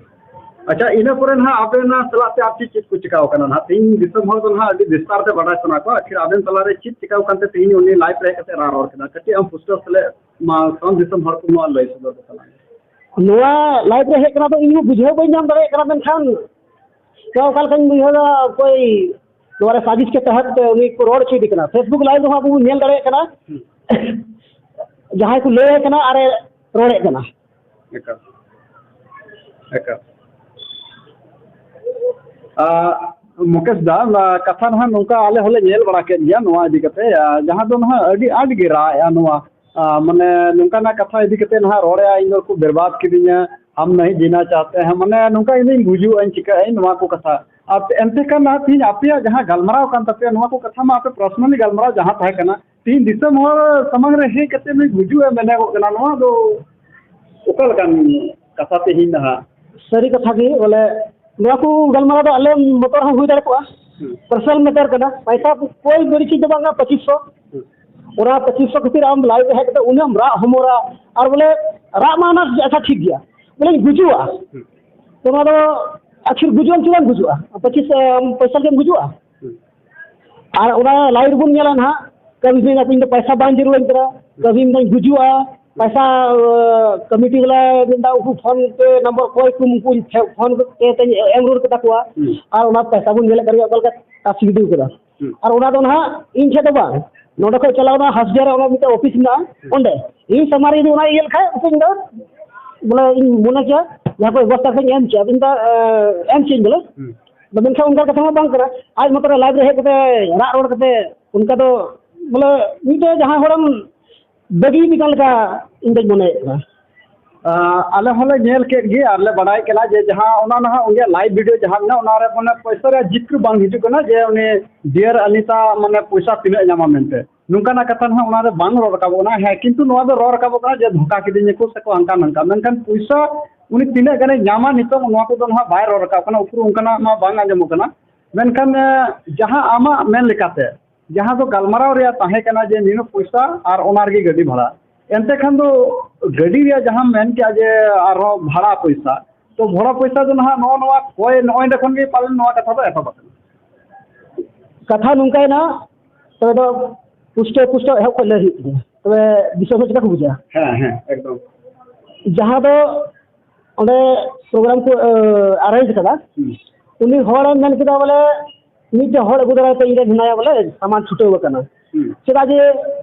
ᱟᱪᱪᱷᱟ, ᱤᱱᱟᱹ ᱯᱚᱨᱮ ᱱᱟᱦᱟᱜ ᱟᱵᱮᱱ ᱥᱟᱞᱟᱜ ᱛᱮ ᱟᱨ ᱪᱮᱫ ᱪᱮᱫ ᱠᱚ ᱪᱤᱠᱟᱣ ᱠᱟᱱᱟ ᱱᱟᱦᱟᱜ? ᱛᱮᱦᱮᱧ ᱫᱤᱥᱚᱢ ᱦᱚᱲ ᱫᱚ ᱱᱟᱦᱟᱜ ᱟᱹᱰᱤ ᱵᱤᱥᱛᱟᱨ ᱛᱮ ᱵᱟᱰᱟᱭ ᱥᱟᱱᱟ ᱠᱚᱣᱟ, ᱟᱹᱠᱷᱤᱨ ᱟᱵᱮᱱ ᱛᱟᱞᱟᱨᱮ ᱪᱮᱫ ᱪᱤᱠᱟᱣ ᱠᱟᱱᱛᱮ ᱛᱮᱦᱮᱧ ᱩᱱᱤ live ᱨᱮ ᱦᱮᱡ ᱠᱟᱛᱮ ᱨᱟᱜ ᱨᱚᱲ ᱠᱮᱫᱟ? ᱠᱟᱹᱴᱤᱡ ᱟᱢ ᱯᱩᱥᱴᱟᱹᱣ ᱥᱟᱞᱟᱜ ᱢᱟ ᱥᱟᱱᱟᱢ ᱫᱤᱥᱚᱢ ᱦᱚᱲ ᱠᱚ ᱱᱚᱣᱟ ᱞᱟᱹᱭ ᱥᱚᱫᱚᱨ ᱠᱚ ᱛᱟᱞᱟᱝ ᱢᱮ᱾ ᱱᱚᱣᱟ live ᱨᱮ ᱦᱮᱡ ᱠᱟᱱᱟ ᱫᱚ ᱤᱧ ᱦᱚᱸ ᱵᱩᱡᱷᱟᱹᱣ ᱵᱟᱹᱧ ᱧᱟᱢ ᱫᱟᱲᱮᱭᱟᱜ ᱠᱟᱱᱟ, ᱢᱮᱱᱠᱷᱟᱱ ᱱᱚᱣᱟ ᱚᱠᱟ ᱞᱮᱠᱟᱧ ᱵᱩᱡᱷᱟᱹᱣ ᱮᱫᱟ, ᱚᱠᱚᱭ ᱱᱚᱣᱟ ᱨᱮ ᱥᱟᱡᱤᱥ ᱠᱮ ᱛᱟᱦᱮᱸᱫ ᱛᱮ ᱩᱱᱤ ᱠᱚ ᱨᱚᱲ ᱦᱚᱪᱚᱭᱮᱫᱮ ᱠᱟᱱᱟ᱾ Facebook live ᱨᱮᱦᱚᱸ ᱟᱵᱚ ᱵᱚᱱ ᱧᱮᱞ ᱫᱟᱲᱮᱭᱟᱜ ᱠᱟᱱᱟ, ᱦᱩᱸ᱾ ᱡᱟᱦᱟᱸᱭ ᱠᱚ ᱞᱟᱹᱭᱟᱭ ᱠᱟᱱᱟ ᱟᱨᱮ ᱨᱚᱲᱮᱫ ᱠᱟᱱᱟ᱾ ᱮᱠᱟᱞ, ᱮᱠᱟᱞ᱾ ᱟ, ᱢᱩᱠᱮᱥ ᱫᱟ, ᱱᱚᱣᱟ ᱠᱟᱛᱷᱟ ᱱᱟᱦᱟᱜ ᱱᱚᱝᱠᱟ ᱟᱞᱮ ᱦᱚᱸᱞᱮ ᱧᱮᱞ ᱵᱟᱲᱟ ᱠᱮᱫ ᱜᱮᱭᱟ ᱱᱚᱣᱟ ᱤᱫᱤ ᱠᱟᱛᱮ, ᱟ, ᱡᱟᱦᱟᱸ ᱫᱚ ᱱᱟᱦᱟᱜ ᱟᱹᱰᱤ ᱟᱸᱴ ᱜᱮ ᱨᱟᱜ ᱮᱜᱼᱟ ᱱᱚᱣᱟ, ᱟ, ᱢᱟᱱᱮ ᱱᱚᱝᱠᱟᱱᱟᱜ ᱠᱟᱛᱷᱟ ᱤᱫᱤ ᱠᱟᱛᱮ ᱱᱟᱦᱟᱜ ᱨᱚᱲᱮᱜᱼᱟ, "ᱤᱧ ᱫᱚ ᱠᱚ ᱵᱮᱨᱵᱟᱫ ᱠᱤᱫᱤᱧᱟ, ᱦᱟᱢ ᱱᱟᱦᱤ ᱡᱤᱱᱟ ᱪᱟᱦᱛᱮ ᱦᱮᱸ", ᱢᱟᱱᱮ ᱱᱚᱝᱠᱟ ᱤᱧ ᱫᱚᱧ ᱜᱩᱡᱩᱜ ᱟᱹᱧ, ᱪᱤᱠᱟᱹᱜ ᱟᱹᱧ, ᱱᱚᱣᱟ ᱠᱚ ᱠᱟᱛᱷᱟ᱾ ᱟᱨ ᱮᱱᱛᱮ ᱠᱷᱟᱱ ᱱᱟᱦᱟᱜ ᱛᱤᱦᱤᱧ ᱟᱯᱮᱭᱟᱜ ᱡᱟᱦᱟᱸ ᱜᱟᱞᱢᱟᱨᱟᱣ ᱠᱟᱱ ᱛᱟᱯᱮᱭᱟ, ᱱᱚᱣᱟ ᱠᱚ ᱠᱟᱛᱷᱟ ᱢᱟ ᱟᱯᱮ personally ᱜᱟᱞᱢᱟᱨᱟᱣ ᱡᱟᱦᱟᱸ ᱛᱟᱦᱮᱸ ᱠᱟᱱᱟ, ᱛᱤᱦᱤᱧ ᱫᱤᱥᱚᱢ ᱦᱚᱲ ᱥᱟᱢᱟᱝ ᱨᱮ ᱦᱮᱡ ᱠᱟᱛᱮ ᱱᱩᱭ ᱜᱩᱡᱩᱜ ᱮ ᱢᱮᱱᱮᱜᱚᱜ ᱠᱟᱱᱟ, ᱱᱚᱣᱟ ᱫᱚ ᱚᱠᱟ ᱞᱮᱠᱟᱱ ᱠᱟᱛᱷᱟ ᱛᱮᱦᱮᱧ ᱱᱟᱦᱟᱜ? ᱥᱟᱹᱨᱤ ᱠᱟᱛᱷᱟ ᱜᱮ, ᱵᱚᱞᱮ ᱱᱚᱣᱟ ᱠᱚ ᱜᱟᱞᱢᱟᱨᱟᱣ ᱫᱚ ᱟᱞᱮ ᱢᱚᱛᱚ ᱨᱮᱦᱚᱸ ᱦᱩᱭ ᱫᱟᱲᱮ ᱠᱚᱜᱼᱟ᱾ ᱦᱩᱸ᱾ Personal matter ᱠᱟᱱᱟ, ᱯᱚᱭᱥᱟ ᱠᱚᱭ ᱵᱟᱹᱲᱤᱡ ᱪᱤᱡᱽ ᱫᱚ ᱵᱟᱝ ᱠᱟᱱᱟ, ᱯᱚᱸᱪᱤᱥ ᱥᱚ᱾ ᱦᱩᱸ᱾ ᱚᱱᱟ ᱯᱚᱸᱪᱤᱥ ᱥᱚ ᱠᱷᱟᱹᱛᱤᱨ ᱟᱢ live ᱨᱮ ᱦᱮᱡ ᱠᱟᱛᱮ ᱩᱱᱟᱹᱜ ᱮᱢ ᱨᱟᱜ ᱦᱚᱢᱚᱨᱟ, ᱟᱨ ᱵᱚᱞᱮ ᱨᱟᱜ ᱢᱟ ᱚᱱᱟ ᱟᱪᱪᱷᱟ ᱴᱷᱤᱠ ᱜᱮᱭᱟ, ᱵᱚᱞᱮᱧ ᱜᱩᱡᱩᱜᱼᱟ᱾ ᱦᱩᱸ᱾ ᱛᱚ ᱱᱚᱣᱟ ᱫᱚ ᱟᱹᱠᱷᱤᱨ ᱜᱩᱡᱩᱜ ᱟᱢ ᱪᱮᱫᱟᱜ ᱮᱢ ᱜᱩᱡᱩᱜᱼᱟ? ᱯᱚᱸᱪᱤᱥ ᱥᱚ ᱯᱚᱭᱥᱟ ᱞᱟᱹᱜᱤᱫ ᱮᱢ ᱜᱩᱡᱩᱜᱼᱟ? ᱦᱩᱸ᱾ ᱟᱨ ᱚᱱᱟ live ᱨᱮᱵᱚᱱ ᱧᱮᱞᱟ ᱱᱟᱦᱟᱜ, ᱠᱟᱹᱢᱤ ᱫᱤᱱ ᱤᱧ ᱫᱚ ᱯᱚᱭᱥᱟ ᱵᱟᱝ ᱡᱟᱹᱨᱩᱲᱟᱹᱧ ᱠᱟᱱᱟ, ᱠᱟᱹᱢᱤ ᱢᱮᱱᱫᱟᱹᱧ ᱜᱩᱡᱩᱜᱼᱟ, ᱯᱚᱭᱥᱟ, ᱟᱸ, ᱠᱚᱢᱤᱴᱤ ᱵᱟᱞᱟ ᱢᱮᱱᱫᱟ ᱩᱱᱠᱩ ᱯᱷᱳᱱ ᱯᱮ ᱱᱚᱢᱵᱚᱨ ᱚᱠᱚᱭ ᱠᱚ ᱩᱱᱠᱩ ᱯᱷᱳᱱ ᱠᱟᱛᱮ ᱮᱢ ᱨᱩᱣᱟᱹᱲ ᱠᱟᱛᱟ ᱠᱚᱣᱟ᱾ ᱦᱩᱸ᱾ ᱟᱨ ᱚᱱᱟ ᱯᱚᱭᱥᱟ ᱵᱚᱱ ᱧᱮᱞᱮᱫ ᱠᱟᱱ ᱜᱮᱭᱟ ᱚᱠᱟ ᱞᱮᱠᱟ ᱛᱟᱥ ᱜᱤᱰᱤ ᱠᱟᱫᱟ᱾ ᱦᱩᱸ᱾ ᱟᱨ ᱚᱱᱟ ᱫᱚ ᱱᱟᱦᱟᱜ ᱤᱧ ᱴᱷᱮᱱ ᱫᱚ ᱵᱟᱝ, ᱱᱚᱰᱮ ᱠᱷᱚᱡ ᱪᱟᱞᱟᱣ ᱮᱱᱟ ᱦᱟᱥᱰᱤᱦᱟ ᱨᱮ ᱚᱱᱟ ᱢᱤᱫᱴᱮᱱ ᱚᱯᱷᱤᱥ ᱢᱮᱱᱟᱜᱼᱟ, ᱦᱩᱸ᱾ ᱚᱸᱰᱮ ᱤᱧ ᱥᱟᱢᱟᱝ ᱨᱮ ᱡᱩᱫᱤ ᱚᱱᱟ ᱤᱭᱟᱹ ᱞᱮᱠᱷᱟᱡ ᱩᱱᱠᱩ ᱤᱧ ᱫᱚ ᱵᱚᱞᱮ ᱤᱧ ᱢᱚᱱᱮ ᱠᱮᱭᱟ ᱡᱟᱦᱟᱸ ᱠᱚ ᱵᱮᱵᱚᱥᱛᱷᱟ ᱠᱷᱚᱡ ᱤᱧ ᱮᱢ ᱠᱮᱭᱟ, ᱤᱧ ᱫᱚ, ᱮᱸ, ᱮᱢ ᱠᱮᱭᱟᱹᱧ ᱵᱚᱞᱮ᱾ ᱦᱩᱸ᱾ ᱟᱫᱚ ᱢᱮᱱᱠᱷᱟᱱ ᱚᱱᱠᱟ ᱠᱟᱛᱷᱟ ᱢᱟ ᱵᱟᱝ ᱠᱟᱱᱟ᱾ ᱟᱡ ᱢᱚᱛᱚ ᱨᱮ live ᱨᱮ ᱦᱮᱡ ᱠᱟᱛᱮ ᱨᱟᱜ ᱨᱚᱲ ᱠᱟᱛᱮ ᱚᱱᱠᱟ ᱫᱚ ᱵᱚᱞᱮ ᱢᱤᱫᱴᱮᱡ ᱡᱟᱦᱟᱸᱭ ᱦᱚᱲᱮᱢ ᱵᱟᱹᱜᱤ ᱞᱮᱠᱟ ᱞᱮᱠᱟ ᱤᱧ ᱫᱚᱧ ᱢᱚᱱᱮᱭᱮᱫ ᱠᱟᱱᱟ᱾ ᱟᱸ, ᱟᱞᱮ ᱦᱚᱸᱞᱮ ᱧᱮᱞ ᱠᱮᱫ ᱜᱮ ᱟᱨ ᱞᱮ ᱵᱟᱰᱟᱭ ᱠᱟᱱᱟ ᱡᱮ ᱡᱟᱦᱟᱸ ᱚᱱᱟ ᱱᱟᱦᱟᱜ ᱩᱱᱤᱭᱟᱜ ᱞᱟᱭᱤᱵᱷ ᱵᱷᱤᱰᱤᱭᱳ ᱡᱟᱦᱟᱸ ᱢᱮᱱᱟᱜᱼᱟ, ᱚᱱᱟ ᱨᱮ ᱢᱟᱱᱮ ᱯᱚᱭᱥᱟ ᱨᱮᱭᱟᱜ ᱡᱤᱠᱨ ᱵᱟᱝ ᱦᱤᱡᱩᱜ ᱠᱟᱱᱟ ᱡᱮ ᱩᱱᱤ ᱰᱤᱭᱟᱨ ᱟᱱᱤᱛᱟ ᱢᱟᱱᱮ ᱯᱚᱭᱥᱟ ᱛᱤᱱᱟᱹᱜ ᱧᱟᱢᱟ ᱢᱮᱱᱛᱮ᱾ ᱱᱚᱝᱠᱟᱱᱟᱜ ᱠᱟᱛᱷᱟ ᱱᱟᱦᱟᱜ ᱚᱱᱟ ᱨᱮ ᱵᱟᱝ ᱨᱚᱲ ᱨᱟᱠᱟᱵᱚᱜ ᱠᱟᱱᱟ᱾ ᱦᱮᱸ, ᱠᱤᱱᱛᱩ ᱱᱚᱣᱟ ᱫᱚ ᱨᱚᱲ ᱨᱟᱠᱟᱵᱚᱜ ᱠᱟᱱᱟ ᱡᱮ ᱫᱷᱳᱠᱟ ᱠᱤᱫᱤᱧᱟᱠᱚ ᱥᱮᱠᱚ ᱦᱟᱱᱠᱟ ᱱᱟᱝᱠᱟ, ᱢᱮᱱᱠᱷᱟᱱ ᱯᱚᱭᱥᱟ ᱩᱱᱤ ᱛᱤᱱᱟᱹᱜ ᱜᱟᱱᱮ ᱧᱟᱢᱟ ᱱᱤᱛᱚᱝ, ᱱᱚᱣᱟ ᱠᱚᱫᱚ ᱱᱟᱦᱟᱜ ᱵᱟᱭ ᱨᱚᱲ ᱨᱟᱠᱟᱵ ᱠᱟᱱᱟ, ᱩᱠᱩᱨ ᱚᱱᱠᱟᱱᱟᱜ ᱢᱟ ᱵᱟᱝ ᱟᱸᱡᱚᱢᱚᱜ ᱠᱟᱱᱟ᱾ ᱢᱮᱱᱠᱷᱟᱱ, ᱮ, ᱡᱟᱦᱟᱸ ᱟᱢᱟᱜ ᱢᱮᱱ ᱞᱮᱠᱟᱛᱮ, ᱡᱟᱦᱟᱸ ᱫᱚ ᱜᱟᱞᱢᱟᱨᱟᱣ ᱨᱮᱭᱟᱜ ᱛᱟᱦᱮᱸ ᱠᱟᱱᱟ ᱡᱮ ᱱᱤᱱᱟᱹᱜ ᱯᱚᱭᱥᱟ ᱟᱨ ᱚᱱᱟ ᱨᱮᱜᱮ ᱜᱟᱹᱰᱤ ᱵᱷᱟᱲᱟ, ᱮᱱᱛᱮ ᱠᱷᱟᱱ ᱫᱚ ᱜᱟᱹᱰᱤ ᱨᱮᱭᱟᱜ ᱡᱟᱦᱟᱸᱢ ᱢᱮᱱ ᱠᱮᱜᱼᱟ ᱡᱮ ᱟᱨᱦᱚᱸ ᱵᱷᱟᱲᱟ ᱯᱚᱭᱥᱟ, ᱛᱚ ᱵᱷᱟᱲᱟ ᱯᱚᱭᱥᱟ ᱫᱚ ᱱᱟᱦᱟᱜ ᱱᱚᱜᱼᱚ ᱱᱚᱣᱟ ᱠᱚᱭ, ᱱᱚᱜᱼᱚᱭ ᱱᱚᱸᱰᱮ ᱠᱷᱚᱱ ᱜᱮ ᱯᱟᱞᱮᱱ ᱱᱚᱣᱟ ᱠᱟᱛᱷᱟ ᱫᱚ ᱮᱛᱚᱦᱚᱵ ᱟᱠᱟᱱᱟ᱾ ᱠᱟᱛᱷᱟ ᱱᱚᱝᱠᱟᱭᱮᱱᱟ, ᱛᱚᱵᱮ ᱫᱚ ᱯᱩᱥᱴᱟᱹᱣ ᱯᱩᱥᱴᱟᱹᱣ ᱮᱦᱚᱵ ᱠᱷᱚᱱ ᱞᱟᱹᱭ ᱦᱩᱭᱩᱜ ᱛᱤᱧᱟ, ᱛᱚᱵᱮ ᱫᱤᱥᱚᱢ ᱦᱚᱲ ᱪᱤᱠᱟ ᱠᱚ ᱵᱩᱡᱟ? ᱦᱮᱸ, ᱦᱮᱸ, ᱮᱠᱫᱚᱢ᱾ ᱡᱟᱦᱟᱸ ᱫᱚ ᱚᱸᱰᱮ ᱯᱨᱳᱜᱨᱟᱢ ᱠᱚ ᱟᱨᱮᱧᱡᱽ ᱠᱟᱫᱟ, ᱦᱩᱸ᱾ ᱩᱱᱤ ᱦᱚᱲᱮ ᱢᱮᱱ ᱠᱮᱫᱟ ᱵᱚᱞᱮ, ᱢᱤᱫᱴᱮᱱ ᱦᱚᱲ ᱟᱹᱜᱩ ᱫᱟᱨᱟᱭ ᱛᱮ ᱤᱧ ᱨᱮᱱ ᱦᱮᱱᱟᱭᱟ ᱵᱚᱞᱮ, ᱥᱟᱢᱟᱱ ᱪᱷᱩᱴᱟᱹᱣ ᱟᱠᱟᱱᱟ᱾ ᱦᱩᱸ᱾ ᱪᱮᱫᱟᱜ ᱡᱮ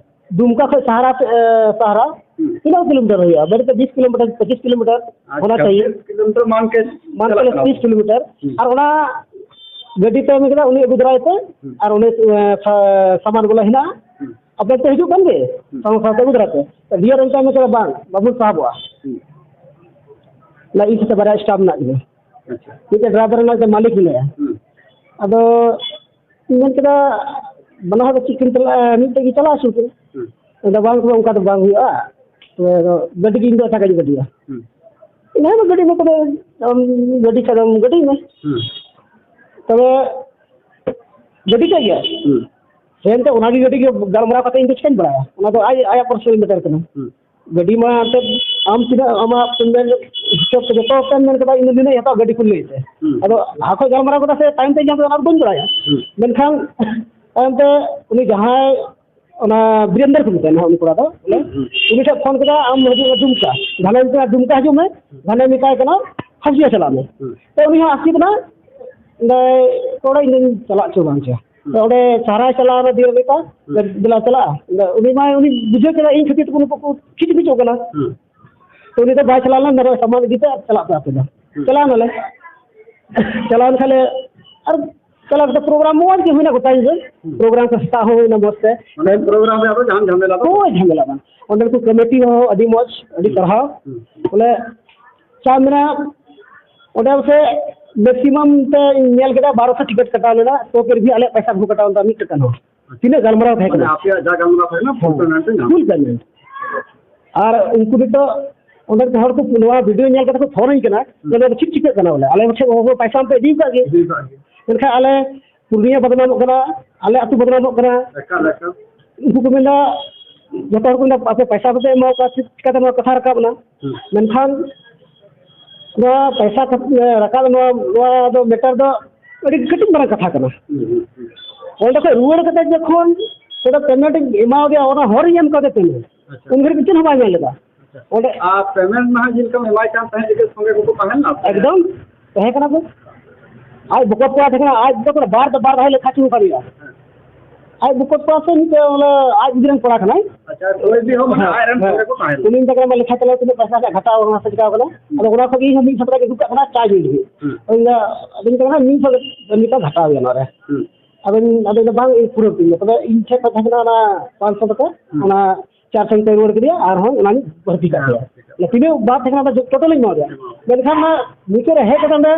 ᱫᱩᱢᱠᱟ ᱠᱷᱚᱱ ᱥᱟᱦᱟᱨᱟ ᱥᱮ, ᱮ, ᱥᱟᱦᱟᱨᱟ ᱦᱩᱸ᱾ ᱛᱤᱱᱟᱹᱜ ᱠᱤᱞᱳᱢᱤᱴᱟᱨ ᱦᱩᱭᱩᱜᱼᱟ? ᱵᱟᱹᱲᱤᱡ ᱛᱮ ᱵᱤᱥ ᱠᱤᱞᱳᱢᱤᱴᱟᱨ, ᱯᱚᱸᱪᱤᱥ ᱠᱤᱞᱳᱢᱤᱴᱟᱨ᱾ ᱟᱪᱪᱷᱟ, ᱚᱱᱟ ᱥᱟᱭᱤᱰ᱾ ᱵᱤᱥ ᱠᱤᱞᱳᱢᱤᱴᱟᱨ ᱢᱟᱱ ᱠᱮ ᱢᱟᱱ ᱪᱟᱞᱟᱜ ᱠᱮ ᱠᱟᱱᱟ᱾ ᱛᱤᱥ ᱠᱤᱞᱳᱢᱤᱴᱟᱨ᱾ ᱦᱩᱸ᱾ ᱟᱨ ᱚᱱᱟ ᱜᱟᱹᱰᱤ ᱛᱮ ᱢᱮᱱ ᱠᱮᱫᱟ, ᱩᱱᱤ ᱟᱹᱜᱩ ᱫᱟᱨᱟᱭ ᱛᱮ, ᱦᱩᱸ᱾ ᱟᱨ ᱚᱱᱮ, ᱮ, ᱥᱟ-, ᱥᱟᱢᱟᱱ ᱵᱚᱞᱮ ᱦᱮᱱᱟᱜᱼᱟ᱾ ᱦᱩᱸ᱾ ᱟᱯᱮ ᱯᱮ ᱦᱤᱡᱩᱜ ᱠᱟᱱ ᱜᱮ? ᱦᱩᱸ᱾ ᱥᱟᱶ ᱥᱟᱶᱛᱮ ᱟᱹᱜᱩ ᱫᱟᱨᱟᱭ ᱯᱮ᱾ ᱰᱤᱭᱟᱨ ᱚᱱᱠᱟ ᱢᱮᱱ ᱠᱮᱫᱟ, "ᱵᱟᱝ, ᱵᱟᱵᱚᱱ ᱥᱟᱦᱟᱵᱚᱜᱼᱟ᱾" ᱦᱩᱸ᱾ ᱚᱱᱟ ᱤᱧ ᱥᱟᱛᱮ ᱵᱟᱨᱭᱟ ᱥᱴᱟᱯ ᱢᱮᱱᱟᱜ ᱠᱤᱱᱟ᱾ ᱟᱪᱪᱷᱟ᱾ ᱢᱤᱫᱴᱮᱱ ᱰᱨᱟᱭᱵᱷᱟᱨ ᱢᱮᱱᱟᱭᱟ, ᱢᱤᱫᱴᱮᱱ ᱢᱟᱹᱞᱤᱠ ᱢᱮᱱᱟᱭᱟ᱾ ᱦᱩᱸ᱾ ᱟᱫᱚ ᱤᱧ ᱢᱮᱱ ᱠᱮᱫᱟ, "ᱵᱟᱱᱟ ᱦᱚᱲ ᱫᱚ ᱪᱮᱫ ᱠᱤᱱ ᱪᱟᱞᱟᱜᱼᱟ, ᱢᱤᱫᱴᱮᱡ ᱜᱮ ᱪᱟᱞᱟᱣ ᱦᱚᱪᱚ ᱠᱤᱱ?" ᱦᱩᱸ᱾ ᱟᱫᱚ, "ᱵᱟᱝ, ᱚᱱᱠᱟ ᱫᱚ ᱵᱟᱝ ᱦᱩᱭᱩᱜᱼᱟ, ᱛᱚᱵᱮ ᱫᱚ ᱜᱟᱹᱰᱤ ᱜᱮ ᱤᱧ ᱫᱚ ᱮᱴᱟᱜ ᱜᱟᱹᱰᱤᱧ ᱜᱟᱹᱰᱤᱭᱟ᱾" ᱦᱩᱸ᱾ ᱤᱧ ᱦᱚᱸ ᱜᱟᱹᱰᱤ ᱢᱮ, ᱛᱚᱵᱮ ᱟᱢ ᱜᱟᱹᱰᱤ ᱠᱷᱟᱱ ᱫᱚᱢ ᱜᱟᱹᱰᱤ ᱢᱮ᱾ ᱦᱩᱸ᱾ ᱛᱚᱵᱮ ᱜᱟᱹᱰᱤ ᱠᱮᱫ ᱜᱮᱭᱟ᱾ ᱦᱩᱸ᱾ ᱦᱮᱸ, ᱮᱱᱛᱮ ᱚᱱᱟᱜᱮ ᱜᱟᱹᱰᱤ ᱜᱮ ᱜᱟᱞᱢᱟᱨᱟᱣ ᱠᱟᱛᱮ ᱤᱧ ᱫᱚ ᱪᱤᱠᱟᱹᱧ ᱵᱟᱲᱟᱭᱟ? ᱚᱱᱟ ᱫᱚ ᱟᱡ, ᱟᱭᱟᱜ ᱯᱟᱨᱥᱚᱱᱟᱞ ᱢᱮᱴᱟᱨ ᱠᱟᱱᱟ᱾ ᱦᱩᱸ᱾ ᱜᱟᱹᱰᱤ ᱢᱟ ᱮᱱᱛᱮ ᱟᱢ ᱛᱤᱱᱟᱹᱜ ᱟᱢᱟᱜ ᱯᱮᱢᱮᱱᱴ ᱦᱤᱥᱟᱹᱵ ᱛᱮ ᱡᱚᱛᱚ ᱯᱮᱢ ᱢᱮᱱ ᱠᱮᱫᱟ, ᱤᱧ ᱫᱚ ᱱᱤᱱᱟᱹᱜ ᱤᱧ ᱦᱟᱛᱟᱣᱟ ᱜᱟᱹᱰᱤ ᱠᱷᱚᱱ ᱞᱟᱹᱭ ᱛᱮ᱾ ᱦᱩᱸ᱾ ᱟᱫᱚ ᱞᱟᱦᱟ ᱠᱷᱚᱱ ᱜᱟᱞᱢᱟᱨᱟᱣ ᱠᱮᱫᱟ ᱥᱮ ᱴᱟᱭᱤᱢ ᱛᱮ ᱧᱟᱢ ᱠᱮᱫᱟ, ᱚᱱᱟ ᱫᱚ ᱵᱟᱹᱧ ᱵᱟᱲᱟᱭᱟ᱾ ᱦᱩᱸ᱾ ᱢᱮᱱᱠᱷᱟᱱ ᱛᱟᱭᱚᱢ ᱛᱮ ᱩᱱᱤ ᱡᱟᱦᱟᱸᱭ ᱚᱱᱟ ᱵᱤᱨᱮᱱᱫᱟᱨ ᱠᱚ ᱢᱮᱛᱟᱭᱟ ᱱᱟᱦᱟᱜ, ᱩᱱᱤ ᱠᱚᱲᱟ ᱫᱚ, ᱵᱚᱞᱮ, ᱦᱩᱸ, ᱦᱩᱸ᱾ ᱩᱱᱤ ᱴᱷᱮᱱ ᱯᱷᱳᱱ ᱠᱮᱫᱟ, "ᱟᱢ ᱦᱤᱡᱩᱜ ᱢᱮ ᱫᱩᱢᱠᱟ, ᱜᱷᱟᱱᱮ ᱢᱮᱛᱟᱭ ᱫᱩᱢᱠᱟ ᱦᱤᱡᱩᱜ ᱢᱮ, ᱦᱩᱸ᱾ ᱜᱷᱟᱱᱮ ᱢᱮᱛᱟᱭ ᱠᱟᱱᱟ ᱦᱟᱡᱤᱭᱟ ᱪᱟᱞᱟᱜ ᱢᱮ᱾" ᱦᱩᱸ᱾ ᱛᱚ ᱩᱱᱤ ᱦᱚᱸ ᱟᱥᱠᱮᱛ ᱮᱱᱟ, ᱢᱮᱱᱫᱟᱭ, "ᱠᱚᱲᱟ, ᱤᱧ ᱫᱚᱧ ᱪᱟᱞᱟᱜ ᱪᱚ ᱵᱟᱝ ᱪᱚ?" ᱦᱩᱸ᱾ ᱛᱚ ᱚᱸᱰᱮ ᱥᱟᱦᱟᱨᱟᱭ ᱪᱟᱞᱟᱣ ᱮᱱᱟ, ᱫᱤᱭᱮ ᱢᱮᱛᱟ, ᱦᱩᱸ᱾ "ᱫᱮᱞᱟ ᱪᱟᱞᱟᱜᱼᱟ?" ᱢᱮᱱᱫᱟ, ᱩᱱᱤ ᱢᱟ, ᱩᱱᱤ ᱵᱩᱡᱷᱟᱹᱣ ᱠᱮᱫᱟ ᱤᱧ ᱠᱷᱟᱹᱛᱤᱨ ᱛᱮ ᱩᱱᱠᱩ ᱠᱚ ᱠᱷᱤᱪ ᱢᱤᱪᱚᱜ ᱠᱟᱱᱟ᱾ ᱦᱩᱸ᱾ ᱛᱚ ᱩᱱᱤ ᱫᱚ ᱵᱟᱭ ᱪᱟᱞᱟᱣ ᱞᱮᱱᱟ, ᱢᱮᱨᱚᱢ ᱥᱟᱢᱟᱱ ᱤᱫᱤ ᱯᱮ ᱟᱨ ᱪᱟᱞᱟᱜ ᱯᱮ ᱟᱯᱮ ᱫᱚ᱾ ᱦᱩᱸ᱾ ᱪᱟᱞᱟᱣ ᱱᱟᱞᱮ᱾ ᱪᱟᱞᱟᱣ ᱮᱱ ᱠᱷᱟᱱ ᱞᱮ, ᱟᱨ ᱪᱟᱞᱟᱣ ᱠᱟᱛᱮ ᱯᱨᱳᱜᱨᱟᱢ ᱢᱚᱡᱽ ᱜᱮ ᱦᱩᱭᱱᱟ ᱜᱚᱴᱟ ᱧᱤᱫᱟᱹ᱾ ᱦᱩᱸ᱾ ᱯᱨᱳᱜᱨᱟᱢ ᱠᱚ ᱥᱮᱛᱟᱜ ᱦᱚᱸ ᱦᱩᱭᱱᱟ ᱢᱚᱡᱽ ᱛᱮ᱾ ᱢᱟᱱᱮ ᱯᱨᱳᱜᱨᱟᱢ ᱨᱮ ᱟᱫᱚ ᱡᱟᱦᱟᱱ ᱡᱷᱟᱢᱮᱞᱟ ᱫᱚ? ᱦᱳᱭ, ᱡᱷᱟᱢᱮᱞᱟ ᱵᱟᱝ᱾ ᱚᱸᱰᱮ ᱠᱚ ᱠᱚᱢᱤᱴᱤ ᱦᱚᱸ ᱟᱹᱰᱤ ᱢᱚᱡᱽ, ᱟᱹᱰᱤ ᱦᱩᱸ᱾ ᱥᱟᱨᱦᱟᱣ᱾ ᱦᱩᱸ᱾ ᱵᱚᱞᱮ ᱪᱟ ᱢᱮᱱᱟᱜᱼᱟ, ᱚᱸᱰᱮ ᱥᱮ ᱢᱮᱠᱥᱤᱢᱟᱢ ᱛᱮ ᱧᱮᱞ ᱠᱮᱫᱟ ᱵᱟᱨᱚᱥᱚ ᱴᱤᱠᱤᱴ ᱠᱟᱴᱟᱣ ᱞᱮᱱᱟ, ᱛᱚ ᱯᱷᱤᱨ ᱵᱷᱤ ᱟᱞᱮᱭᱟᱜ ᱯᱚᱭᱥᱟ ᱵᱟᱠᱚ ᱠᱟᱴᱟᱣ ᱞᱮᱫᱟ ᱢᱤᱫ ᱴᱟᱠᱟ ᱦᱚᱸ᱾ ᱛᱤᱱᱟᱹᱜ ᱜᱟᱞᱢᱟᱨᱟᱣ ᱛᱟᱦᱮᱸ ᱢᱟᱱᱮ ᱠᱟᱱᱟ᱾ ᱟᱯᱮᱭᱟᱜ ᱡᱟ ᱜᱟᱞᱢᱟᱨᱟᱣ ᱛᱟᱦᱮᱸ ᱠᱟᱱᱟ, full ᱦᱮᱸ᱾ Payment ᱯᱮ ᱧᱟᱢ full ᱠᱮᱫᱟ᱾ Payment. ᱟᱨ ᱩᱱᱠᱩ ᱱᱤᱛᱚᱜ ᱚᱸᱰᱮ ᱦᱚᱲ ᱠᱚ ᱱᱚᱣᱟ ᱵᱷᱤᱰᱤᱭᱳ ᱧᱮᱞ ᱠᱟᱛᱮ ᱠᱚ ᱯᱷᱳᱱ ᱟᱹᱧ ᱠᱟᱱᱟ, ᱦᱩᱸ᱾ ᱢᱮᱱᱫᱟ, "ᱪᱮᱫ ᱪᱤᱠᱟᱹᱜ ᱠᱟᱱᱟ ᱵᱚᱞᱮ? ᱟᱞᱮ ᱴᱷᱮᱱ ᱯᱚᱭᱥᱟ ᱢᱟᱯᱮ ᱤᱫᱤ ᱟᱠᱟᱫ ᱜᱮ, ᱤᱫᱤ ᱟᱠᱟᱫ ᱜᱮ᱾ ᱢᱮᱱᱠᱷᱟᱱ ᱟᱞᱮ ᱯᱩᱨᱩᱞᱤᱭᱟᱹ ᱵᱚᱫᱱᱟᱢᱚᱜ ᱠᱟᱱᱟ, ᱟᱞᱮ ᱟᱹᱛᱩ ᱵᱚᱫᱱᱟᱢᱚᱜ ᱠᱟᱱᱟ᱾" ᱮᱠᱟᱞ, ᱮᱠᱟᱞ᱾ ᱩᱱᱠᱩ ᱠᱚ ᱢᱮᱱᱫᱟ, ᱡᱚᱛᱚ ᱦᱚᱲ ᱠᱚ ᱢᱮᱱᱫᱟ, "ᱟᱯᱮ ᱯᱚᱭᱥᱟ ᱵᱟᱯᱮ ᱮᱢᱟ ᱠᱚᱣᱟ, ᱪᱤᱠᱟᱹᱛᱮ ᱱᱚᱣᱟ ᱠᱟᱛᱷᱟ ᱨᱟᱠᱟᱵ ᱮᱱᱟ?" ᱦᱩᱸ᱾ ᱢᱮᱱᱠᱷᱟᱱ ᱱᱚᱣᱟ ᱯᱚᱭᱥᱟ ᱠᱟᱛ-, ᱨᱟᱠᱟᱵ ᱱᱚᱣᱟ, ᱱᱚᱣᱟ ᱫᱚ ᱢᱮᱴᱟᱨ ᱫᱚ ᱟᱹᱰᱤ ᱠᱟᱹᱴᱤᱡ ᱢᱟᱨᱟᱝ ᱠᱟᱛᱷᱟ ᱠᱟᱱᱟ᱾ ᱦᱩᱸ, ᱦᱩᱸ, ᱦᱩᱸ᱾ ᱚᱸᱰᱮ ᱠᱷᱚᱱ ᱨᱩᱣᱟᱹᱲ ᱠᱟᱛᱮ ᱡᱚᱠᱷᱚᱱ ᱚᱸᱰᱮ ᱯᱮᱢᱮᱱᱴ ᱤᱧ ᱮᱢᱟ ᱫᱮᱭᱟ, ᱚᱱᱟ ᱦᱚᱨ ᱤᱧ ᱮᱢ ᱠᱟᱫᱮ ᱯᱮᱢᱮᱱᱴ᱾ ᱟᱪᱪᱷᱟ᱾ ᱩᱱ ᱜᱷᱟᱹᱲᱤᱡ ᱪᱮᱫ ᱦᱚᱸ ᱵᱟᱭ ᱧᱮᱞ ᱞᱮᱫᱟ᱾ ᱟᱪᱪᱷᱟ᱾ ᱚᱸᱰᱮ ᱟᱨ ᱯᱮᱢᱮᱱᱴ ᱱᱟᱦᱟᱜ ᱪᱮᱫ ᱞᱮᱠᱟᱢ ᱮᱢᱟᱭ ᱠᱟᱱ ᱛᱟᱦᱮᱸᱫ, ᱡᱩᱫᱤ ᱥᱚᱸᱜᱮ ᱜᱮᱠᱚ ᱛᱟᱦᱮᱸ ᱞᱮᱱᱟ? ᱮᱠᱫᱚᱢ ᱛᱟᱦᱮᱸ ᱠᱟᱱᱟ ᱠᱚ᱾ ᱟᱡ ᱵᱚᱠᱚᱛ ᱠᱚᱲᱟ ᱛᱟᱦᱮᱸ ᱠᱟᱱᱟ, ᱟᱡ ᱫᱚ ᱵᱟᱨ, ᱵᱟᱨ ᱫᱷᱟᱣ ᱞᱮᱠᱷᱟ ᱪᱩᱠᱟᱹᱣ ᱠᱟᱱ ᱜᱮᱭᱟ᱾ ᱦᱮᱸ᱾ ᱟᱡ ᱵᱚᱠᱚᱛ ᱠᱚᱲᱟ ᱥᱮ ᱢᱤᱫᱴᱮᱱ ᱚᱱᱟ ᱟᱡ ᱡᱩᱫᱤ ᱨᱮᱱ ᱠᱚᱲᱟ ᱠᱟᱱᱟᱭ᱾ ᱟᱪᱪᱷᱟ, ᱠᱚᱭᱮᱠ ᱫᱤᱱ ᱦᱚᱸ ᱢᱟᱱᱮ ᱦᱮᱸ, ᱟᱡ ᱨᱮᱱ ᱦᱮᱸ᱾ ᱥᱚᱸᱜᱮ ᱠᱚ ᱛᱟᱦᱮᱸ ᱞᱮᱱᱟ᱾ ᱩᱱᱤ ᱢᱮᱛᱟ ᱠᱟᱱᱟ, "ᱞᱮᱠᱷᱟ ᱛᱟᱞᱟᱝ ᱛᱤᱱᱟᱹᱜ ᱯᱚᱭᱥᱟ ᱨᱮᱱᱟᱜ ᱜᱷᱟᱴᱟᱣ ᱠᱟᱱᱟ, ᱥᱮ ᱪᱤᱠᱟᱹᱣ ᱠᱟᱱᱟ?" ᱦᱩᱸ᱾ ᱟᱫᱚ ᱚᱱᱟ ᱠᱷᱚᱱ ᱜᱮ ᱤᱧ ᱦᱚᱸ ᱢᱤᱫ ᱥᱚ ᱴᱟᱠᱟᱧ ᱩᱰᱩᱠ ᱠᱟᱜ ᱠᱟᱱᱟ, ᱪᱟ ᱧᱩ ᱞᱟᱹᱜᱤᱫ᱾ ᱦᱩᱸ᱾ ᱟᱫᱚᱧ ᱢᱮᱛᱟ-, ᱟᱫᱚᱧ ᱢᱮᱛᱟ ᱠᱟᱱᱟ, "ᱢᱤᱫ ᱥᱚ ᱴᱟᱠᱟ ᱜᱷᱟᱴᱟᱣ ᱜᱮᱭᱟ ᱱᱚᱣᱟ ᱨᱮ?" ᱦᱩᱸ᱾ ᱟᱫᱚᱧ, ᱟᱫᱚᱧ ᱢᱮᱱᱫᱟ, "ᱵᱟᱝ, ᱤᱧ ᱯᱩᱨᱟᱹᱣ ᱠᱟᱹᱧ ᱢᱮ᱾" ᱛᱚᱵᱮ ᱤᱧ ᱴᱷᱮᱱ ᱠᱷᱚᱱ ᱛᱟᱦᱮᱸ ᱠᱟᱱᱟ ᱚᱱᱟ ᱯᱟᱸᱪ ᱥᱚ ᱴᱟᱠᱟ, ᱦᱩᱸ᱾ ᱚᱱᱟ ᱪᱟᱨᱥᱚ ᱴᱟᱠᱟᱧ ᱨᱩᱣᱟᱹᱲ ᱠᱮᱫᱮᱭᱟ, ᱟᱨᱦᱚᱸ ᱚᱱᱟᱧ ᱵᱟᱹᱲᱛᱤ ᱠᱟᱜ ᱦᱮᱸ, ᱠᱮᱫᱟ᱾ ᱵᱟᱹᱲᱛᱤ ᱠᱟᱜ ᱛᱤᱱᱟᱹᱜ ᱵᱟᱫ ᱛᱟᱦᱮᱸ ᱠᱟᱱᱟ, ᱚᱱᱟ ᱴᱳᱴᱟᱞᱤᱧ ᱮᱢᱟ ᱫᱮᱭᱟ᱾ ᱦᱮᱸ᱾ ᱢᱮᱱᱠᱷᱟᱱ ᱚᱱᱟ ᱢᱩᱪᱟᱹᱫ ᱨᱮ ᱦᱮᱡ ᱠᱟᱛᱮ ᱚᱸᱰᱮ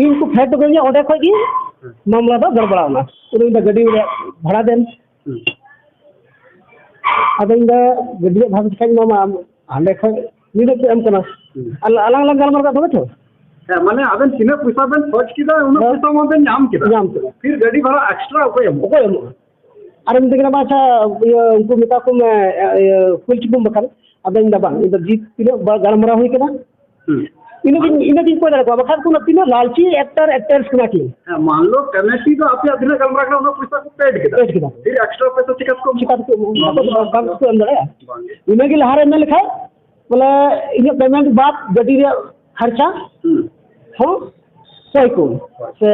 ᱤᱧ ᱠᱚ ᱯᱷᱮᱰ ᱦᱚᱴᱚ ᱠᱟᱹᱫᱤᱧᱟ, ᱚᱸᱰᱮ ᱠᱷᱚᱡ ᱜᱮ ᱦᱮᱸ᱾ ᱢᱟᱢᱞᱟ ᱫᱚ ᱜᱟᱲᱵᱟᱲᱟᱣ ᱮᱱᱟ᱾ ᱩᱱᱤ ᱢᱮᱱᱫᱟ, "ᱜᱟᱹᱰᱤ ᱨᱮᱭᱟᱜ ᱵᱷᱟᱲᱟ ᱫᱮᱱ?" ᱦᱩᱸ᱾ ᱟᱫᱚᱧ ᱢᱮᱱᱫᱟ, "ᱜᱟᱹᱰᱤ ᱨᱮᱭᱟᱜ ᱵᱷᱟᱲᱟ ᱪᱤᱠᱟᱹᱧ ᱮᱢᱟᱢᱟ? ᱟᱢ ᱦᱟᱸᱰᱮ ᱠᱷᱚᱡ ᱱᱤᱱᱟᱹᱜ ᱠᱚ ᱮᱢ ᱠᱟᱱᱟ᱾ ᱦᱩᱸ᱾ ᱟᱞ-, ᱟᱞᱟᱝ ᱞᱟᱝ ᱜᱟᱞᱢᱟᱨᱟᱣ ᱠᱟᱜ ᱛᱚᱵᱮ ᱛᱚ?" ᱦᱮᱸ, ᱢᱟᱱᱮ ᱟᱵᱮᱱ ᱛᱤᱱᱟᱹᱜ ᱯᱚᱭᱥᱟ ᱵᱮᱱ ᱠᱷᱚᱡ ᱠᱮᱫᱟ, ᱩᱱᱟᱹᱜ ᱦᱮᱸ᱾ ᱯᱚᱭᱥᱟ ᱢᱟ ᱵᱮᱱ ᱧᱟᱢ ᱠᱮᱫᱟ᱾ ᱧᱟᱢ ᱠᱮᱫᱟ᱾ ᱯᱷᱤᱨ ᱜᱟᱹᱰᱤ ᱵᱷᱟᱲᱟ ᱮᱠᱥᱴᱨᱟ ᱚᱠᱚᱭ ᱮᱢᱚᱜᱼᱟ? ᱚᱠᱚᱭ ᱮᱢᱚᱜᱼᱟ? ᱟᱨ ᱢᱤᱫ ᱫᱤᱱ ᱠᱟᱱᱟ, "ᱟᱪᱪᱷᱟ, ᱤᱭᱟᱹ, ᱩᱱᱠᱩ ᱢᱮᱛᱟ ᱠᱚᱢ, ᱮ, ᱤᱭᱟᱹ, ᱠᱩᱞ ᱪᱩᱠᱩᱢ ᱵᱟᱠᱷᱟᱱ?" ᱟᱫᱚᱧ ᱢᱮᱱᱫᱟ, "ᱵᱟᱝ, ᱤᱧ ᱫᱚ ᱡᱤᱛ ᱛᱤᱱᱟᱹᱜ ᱵᱟ-, ᱜᱟᱞᱢᱟᱨᱟᱣ ᱦᱩᱭ ᱠᱟᱱᱟ, ᱦᱩᱸ᱾ ᱤᱱᱟᱹᱜ ᱜᱤᱧ, ᱤᱱᱟᱹᱜ ᱜᱤᱧ ᱠᱚᱭ ᱫᱟᱲᱮ ᱠᱚᱣᱟ, ᱵᱟᱠᱷᱟᱱ ᱠᱚ ᱛᱤᱱᱟᱹᱜ ᱞᱟᱞᱪᱤ ᱮᱠᱴᱟᱨ, ᱮᱠᱴᱨᱮᱥ ᱠᱟᱱᱟ ᱠᱤᱱ᱾ ᱦᱮᱸ, ᱢᱟᱱ ᱞᱚ ᱠᱚᱢᱤᱴᱤ ᱫᱚ ᱟᱯᱮᱭᱟᱜ ᱛᱤᱱᱟᱹᱜ ᱜᱟᱞᱢᱟᱨᱟᱣ ᱠᱟᱱᱟ, ᱚᱱᱟ ᱯᱚᱭᱥᱟ ᱠᱚ ᱯᱮᱰ ᱠᱮᱫᱟ᱾ ᱯᱮᱰ ᱠᱮᱫᱟ᱾ ᱯᱷᱤᱨ ᱮᱠᱥᱴᱨᱟ ᱯᱚᱭᱥᱟ ᱪᱤᱠᱟ ᱛᱮᱠᱚ ᱮᱢᱚᱜᱼᱟ? ᱪᱤᱠᱟ ᱛᱮᱠᱚ ᱮᱢᱚᱜᱼᱟ? ᱱᱚᱣᱟ ᱫᱚ ᱵᱟᱝ, ᱵᱟᱝ ᱠᱚ ᱮᱢ ᱫᱟᱲᱮᱭᱟᱜᱼᱟ᱾ ᱵᱟᱝ ᱜᱮ᱾ ᱤᱱᱟᱹᱜᱮ ᱞᱟᱦᱟᱨᱮ ᱢᱮᱱ ᱞᱮᱠᱷᱟᱡ, ᱵᱚᱞᱮ, ᱤᱧᱟᱹᱜ ᱯᱮᱢᱮᱱᱴ ᱵᱟᱫ ᱜᱟᱹᱰᱤ ᱨᱮᱭᱟᱜ ᱠᱷᱟᱨᱪᱟ ᱦᱩᱸ᱾ ᱦᱚᱸ ᱠᱚᱭ ᱠᱚ ᱥᱮ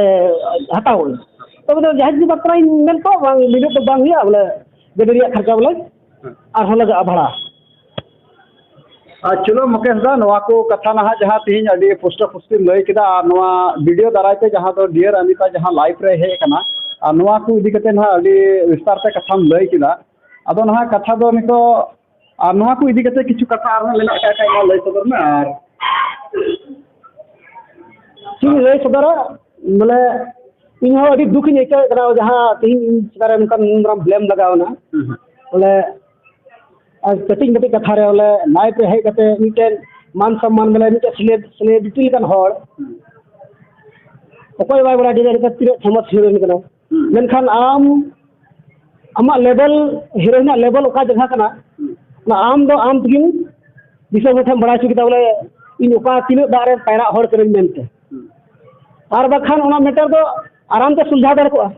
ᱦᱟᱛᱟᱣ ᱟᱹᱧ᱾ ᱛᱚᱵᱮ ᱫᱚ ᱡᱟᱦᱟᱸᱭ ᱡᱩᱫᱤ ᱵᱟᱠᱚ ᱢᱮᱱ ᱠᱚᱣᱟ, ᱵᱟᱝ, ᱱᱤᱱᱟᱹᱜ ᱫᱚ ᱵᱟᱝ ᱦᱩᱭᱩᱜᱼᱟ, ᱵᱚᱞᱮ, ᱜᱟᱹᱰᱤ ᱨᱮᱭᱟᱜ ᱠᱷᱟᱨᱪᱟ, ᱵᱚᱞᱮ, ᱦᱩᱸ᱾ ᱟᱨᱦᱚᱸ ᱞᱟᱜᱟᱜᱼᱟ ᱵᱷᱟᱲᱟ᱾ ᱟᱨ ᱪᱚᱞᱚ ᱢᱩᱠᱮᱥ ᱫᱟ, ᱱᱚᱣᱟ ᱠᱚ ᱠᱟᱛᱷᱟ ᱱᱟᱦᱟᱜ ᱡᱟᱦᱟᱸ ᱛᱤᱦᱤᱧ ᱟᱹᱰᱤ ᱯᱩᱥᱴᱟᱹ ᱯᱩᱥᱴᱤᱢ ᱞᱟᱹᱭ ᱠᱮᱫᱟ, ᱟᱨ ᱱᱚᱣᱟ ᱵᱷᱤᱰᱤᱭᱳ ᱫᱟᱨᱟᱭ ᱛᱮ ᱡᱟᱦᱟᱸ ᱫᱚ ᱰᱤᱭᱟᱨ ᱟᱢᱤᱛᱟ ᱡᱟᱦᱟᱸ ᱞᱟᱭᱤᱵᱷ ᱨᱮ ᱦᱮᱡ ᱟᱠᱟᱱᱟ, ᱟᱨ ᱱᱚᱣᱟ ᱠᱚ ᱤᱫᱤ ᱠᱟᱛᱮ ᱱᱟᱦᱟᱜ ᱟᱹᱰᱤ ᱵᱤᱥᱛᱟᱨ ᱛᱮ ᱠᱟᱛᱷᱟᱢ ᱞᱟᱹᱭ ᱠᱮᱫᱟ᱾ ᱟᱫᱚ ᱱᱟᱦᱟᱜ ᱠᱟᱛᱷᱟ ᱫᱚ ᱱᱤᱛᱚᱜ ᱟᱨ ᱱᱚᱣᱟ ᱠᱚ ᱤᱫᱤ ᱠᱟᱛᱮ ᱠᱤᱪᱷᱩ ᱠᱟᱛᱷᱟ ᱟᱨᱦᱚᱸ ᱢᱮᱱᱟᱜ ᱟᱠᱟᱫ ᱠᱷᱟᱡ ᱢᱟ ᱞᱟᱹᱭ ᱥᱚᱫᱚᱨ ᱢᱮ᱾ ᱟᱨ ᱪᱮᱫ ᱤᱧ ᱞᱟᱹᱭ ᱥᱚᱫᱚᱨᱟ, ᱵᱚᱞᱮ ᱤᱧ ᱦᱚᱸ ᱟᱹᱰᱤ ᱫᱩᱠ ᱤᱧ ᱟᱹᱭᱠᱟᱹᱣᱮᱫ ᱠᱟᱱᱟ, ᱡᱟᱦᱟᱸ ᱛᱮᱦᱮᱧ ᱤᱧ ᱪᱮᱛᱟᱱ ᱨᱮ ᱱᱚᱝᱠᱟᱱ ᱱᱩᱱ ᱢᱟᱨᱟᱝ blame ᱞᱟᱜᱟᱣ ᱮᱱᱟ᱾ ᱦᱩᱸ, ᱦᱩᱸ᱾ ᱵᱚᱞᱮ ᱟᱨ ᱠᱟᱹᱴᱤᱡ ᱢᱟᱹᱴᱤᱡ ᱠᱟᱛᱷᱟ ᱨᱮ ᱵᱚᱞᱮ live ᱨᱮ ᱦᱮᱡ ᱠᱟᱛᱮ ᱢᱤᱫᱴᱮᱱ ᱢᱟᱱ ᱥᱚᱢᱢᱟᱱ, ᱵᱚᱞᱮ ᱢᱤᱫᱴᱮᱱ ᱥᱮᱞᱮᱵ-, celebrity ᱞᱮᱠᱟᱱ ᱦᱚᱲ, ᱦᱩᱸ᱾ ᱚᱠᱚᱭ ᱵᱟᱭ ᱵᱟᱲᱟᱭ ᱫᱟᱲᱮᱭᱟᱜ ᱠᱟᱱᱟ ᱛᱤᱱᱟᱹᱜ famous heroine ᱠᱟᱱᱟ᱾ ᱦᱩᱸ᱾ ᱢᱮᱱᱠᱷᱟᱱ ᱟᱢ ᱟᱢᱟᱜ level, heroine ᱟᱜ level ᱚᱠᱟ ᱡᱟᱭᱜᱟ ᱠᱟᱱᱟ, ᱦᱩᱸ᱾ ᱚᱱᱟ ᱟᱢ ᱫᱚ ᱟᱢ ᱛᱮᱜᱮᱢ ᱫᱤᱥᱚᱢ ᱦᱚᱲ ᱴᱷᱮᱱ ᱵᱟᱲᱟᱭ ᱦᱚᱪᱚ ᱠᱮᱫᱟ ᱵᱚᱞᱮ ᱤᱧ ᱚᱠᱟ ᱛᱤᱱᱟᱹᱜ ᱫᱟᱜ ᱨᱮ ᱯᱟᱭᱨᱟᱜ ᱦᱚᱲ ᱠᱟᱹᱱᱟᱹᱧ ᱢᱮᱱᱛᱮ᱾ ᱦᱩᱸ᱾ ᱟᱨ ᱵᱟᱠᱷᱟᱱ ᱚᱱᱟ matter ᱫᱚ ᱟᱨᱟᱢ ᱛᱮ ᱥᱩᱞᱡᱷᱟᱣ ᱫᱟᱲᱮ ᱠᱚᱜᱼᱟ᱾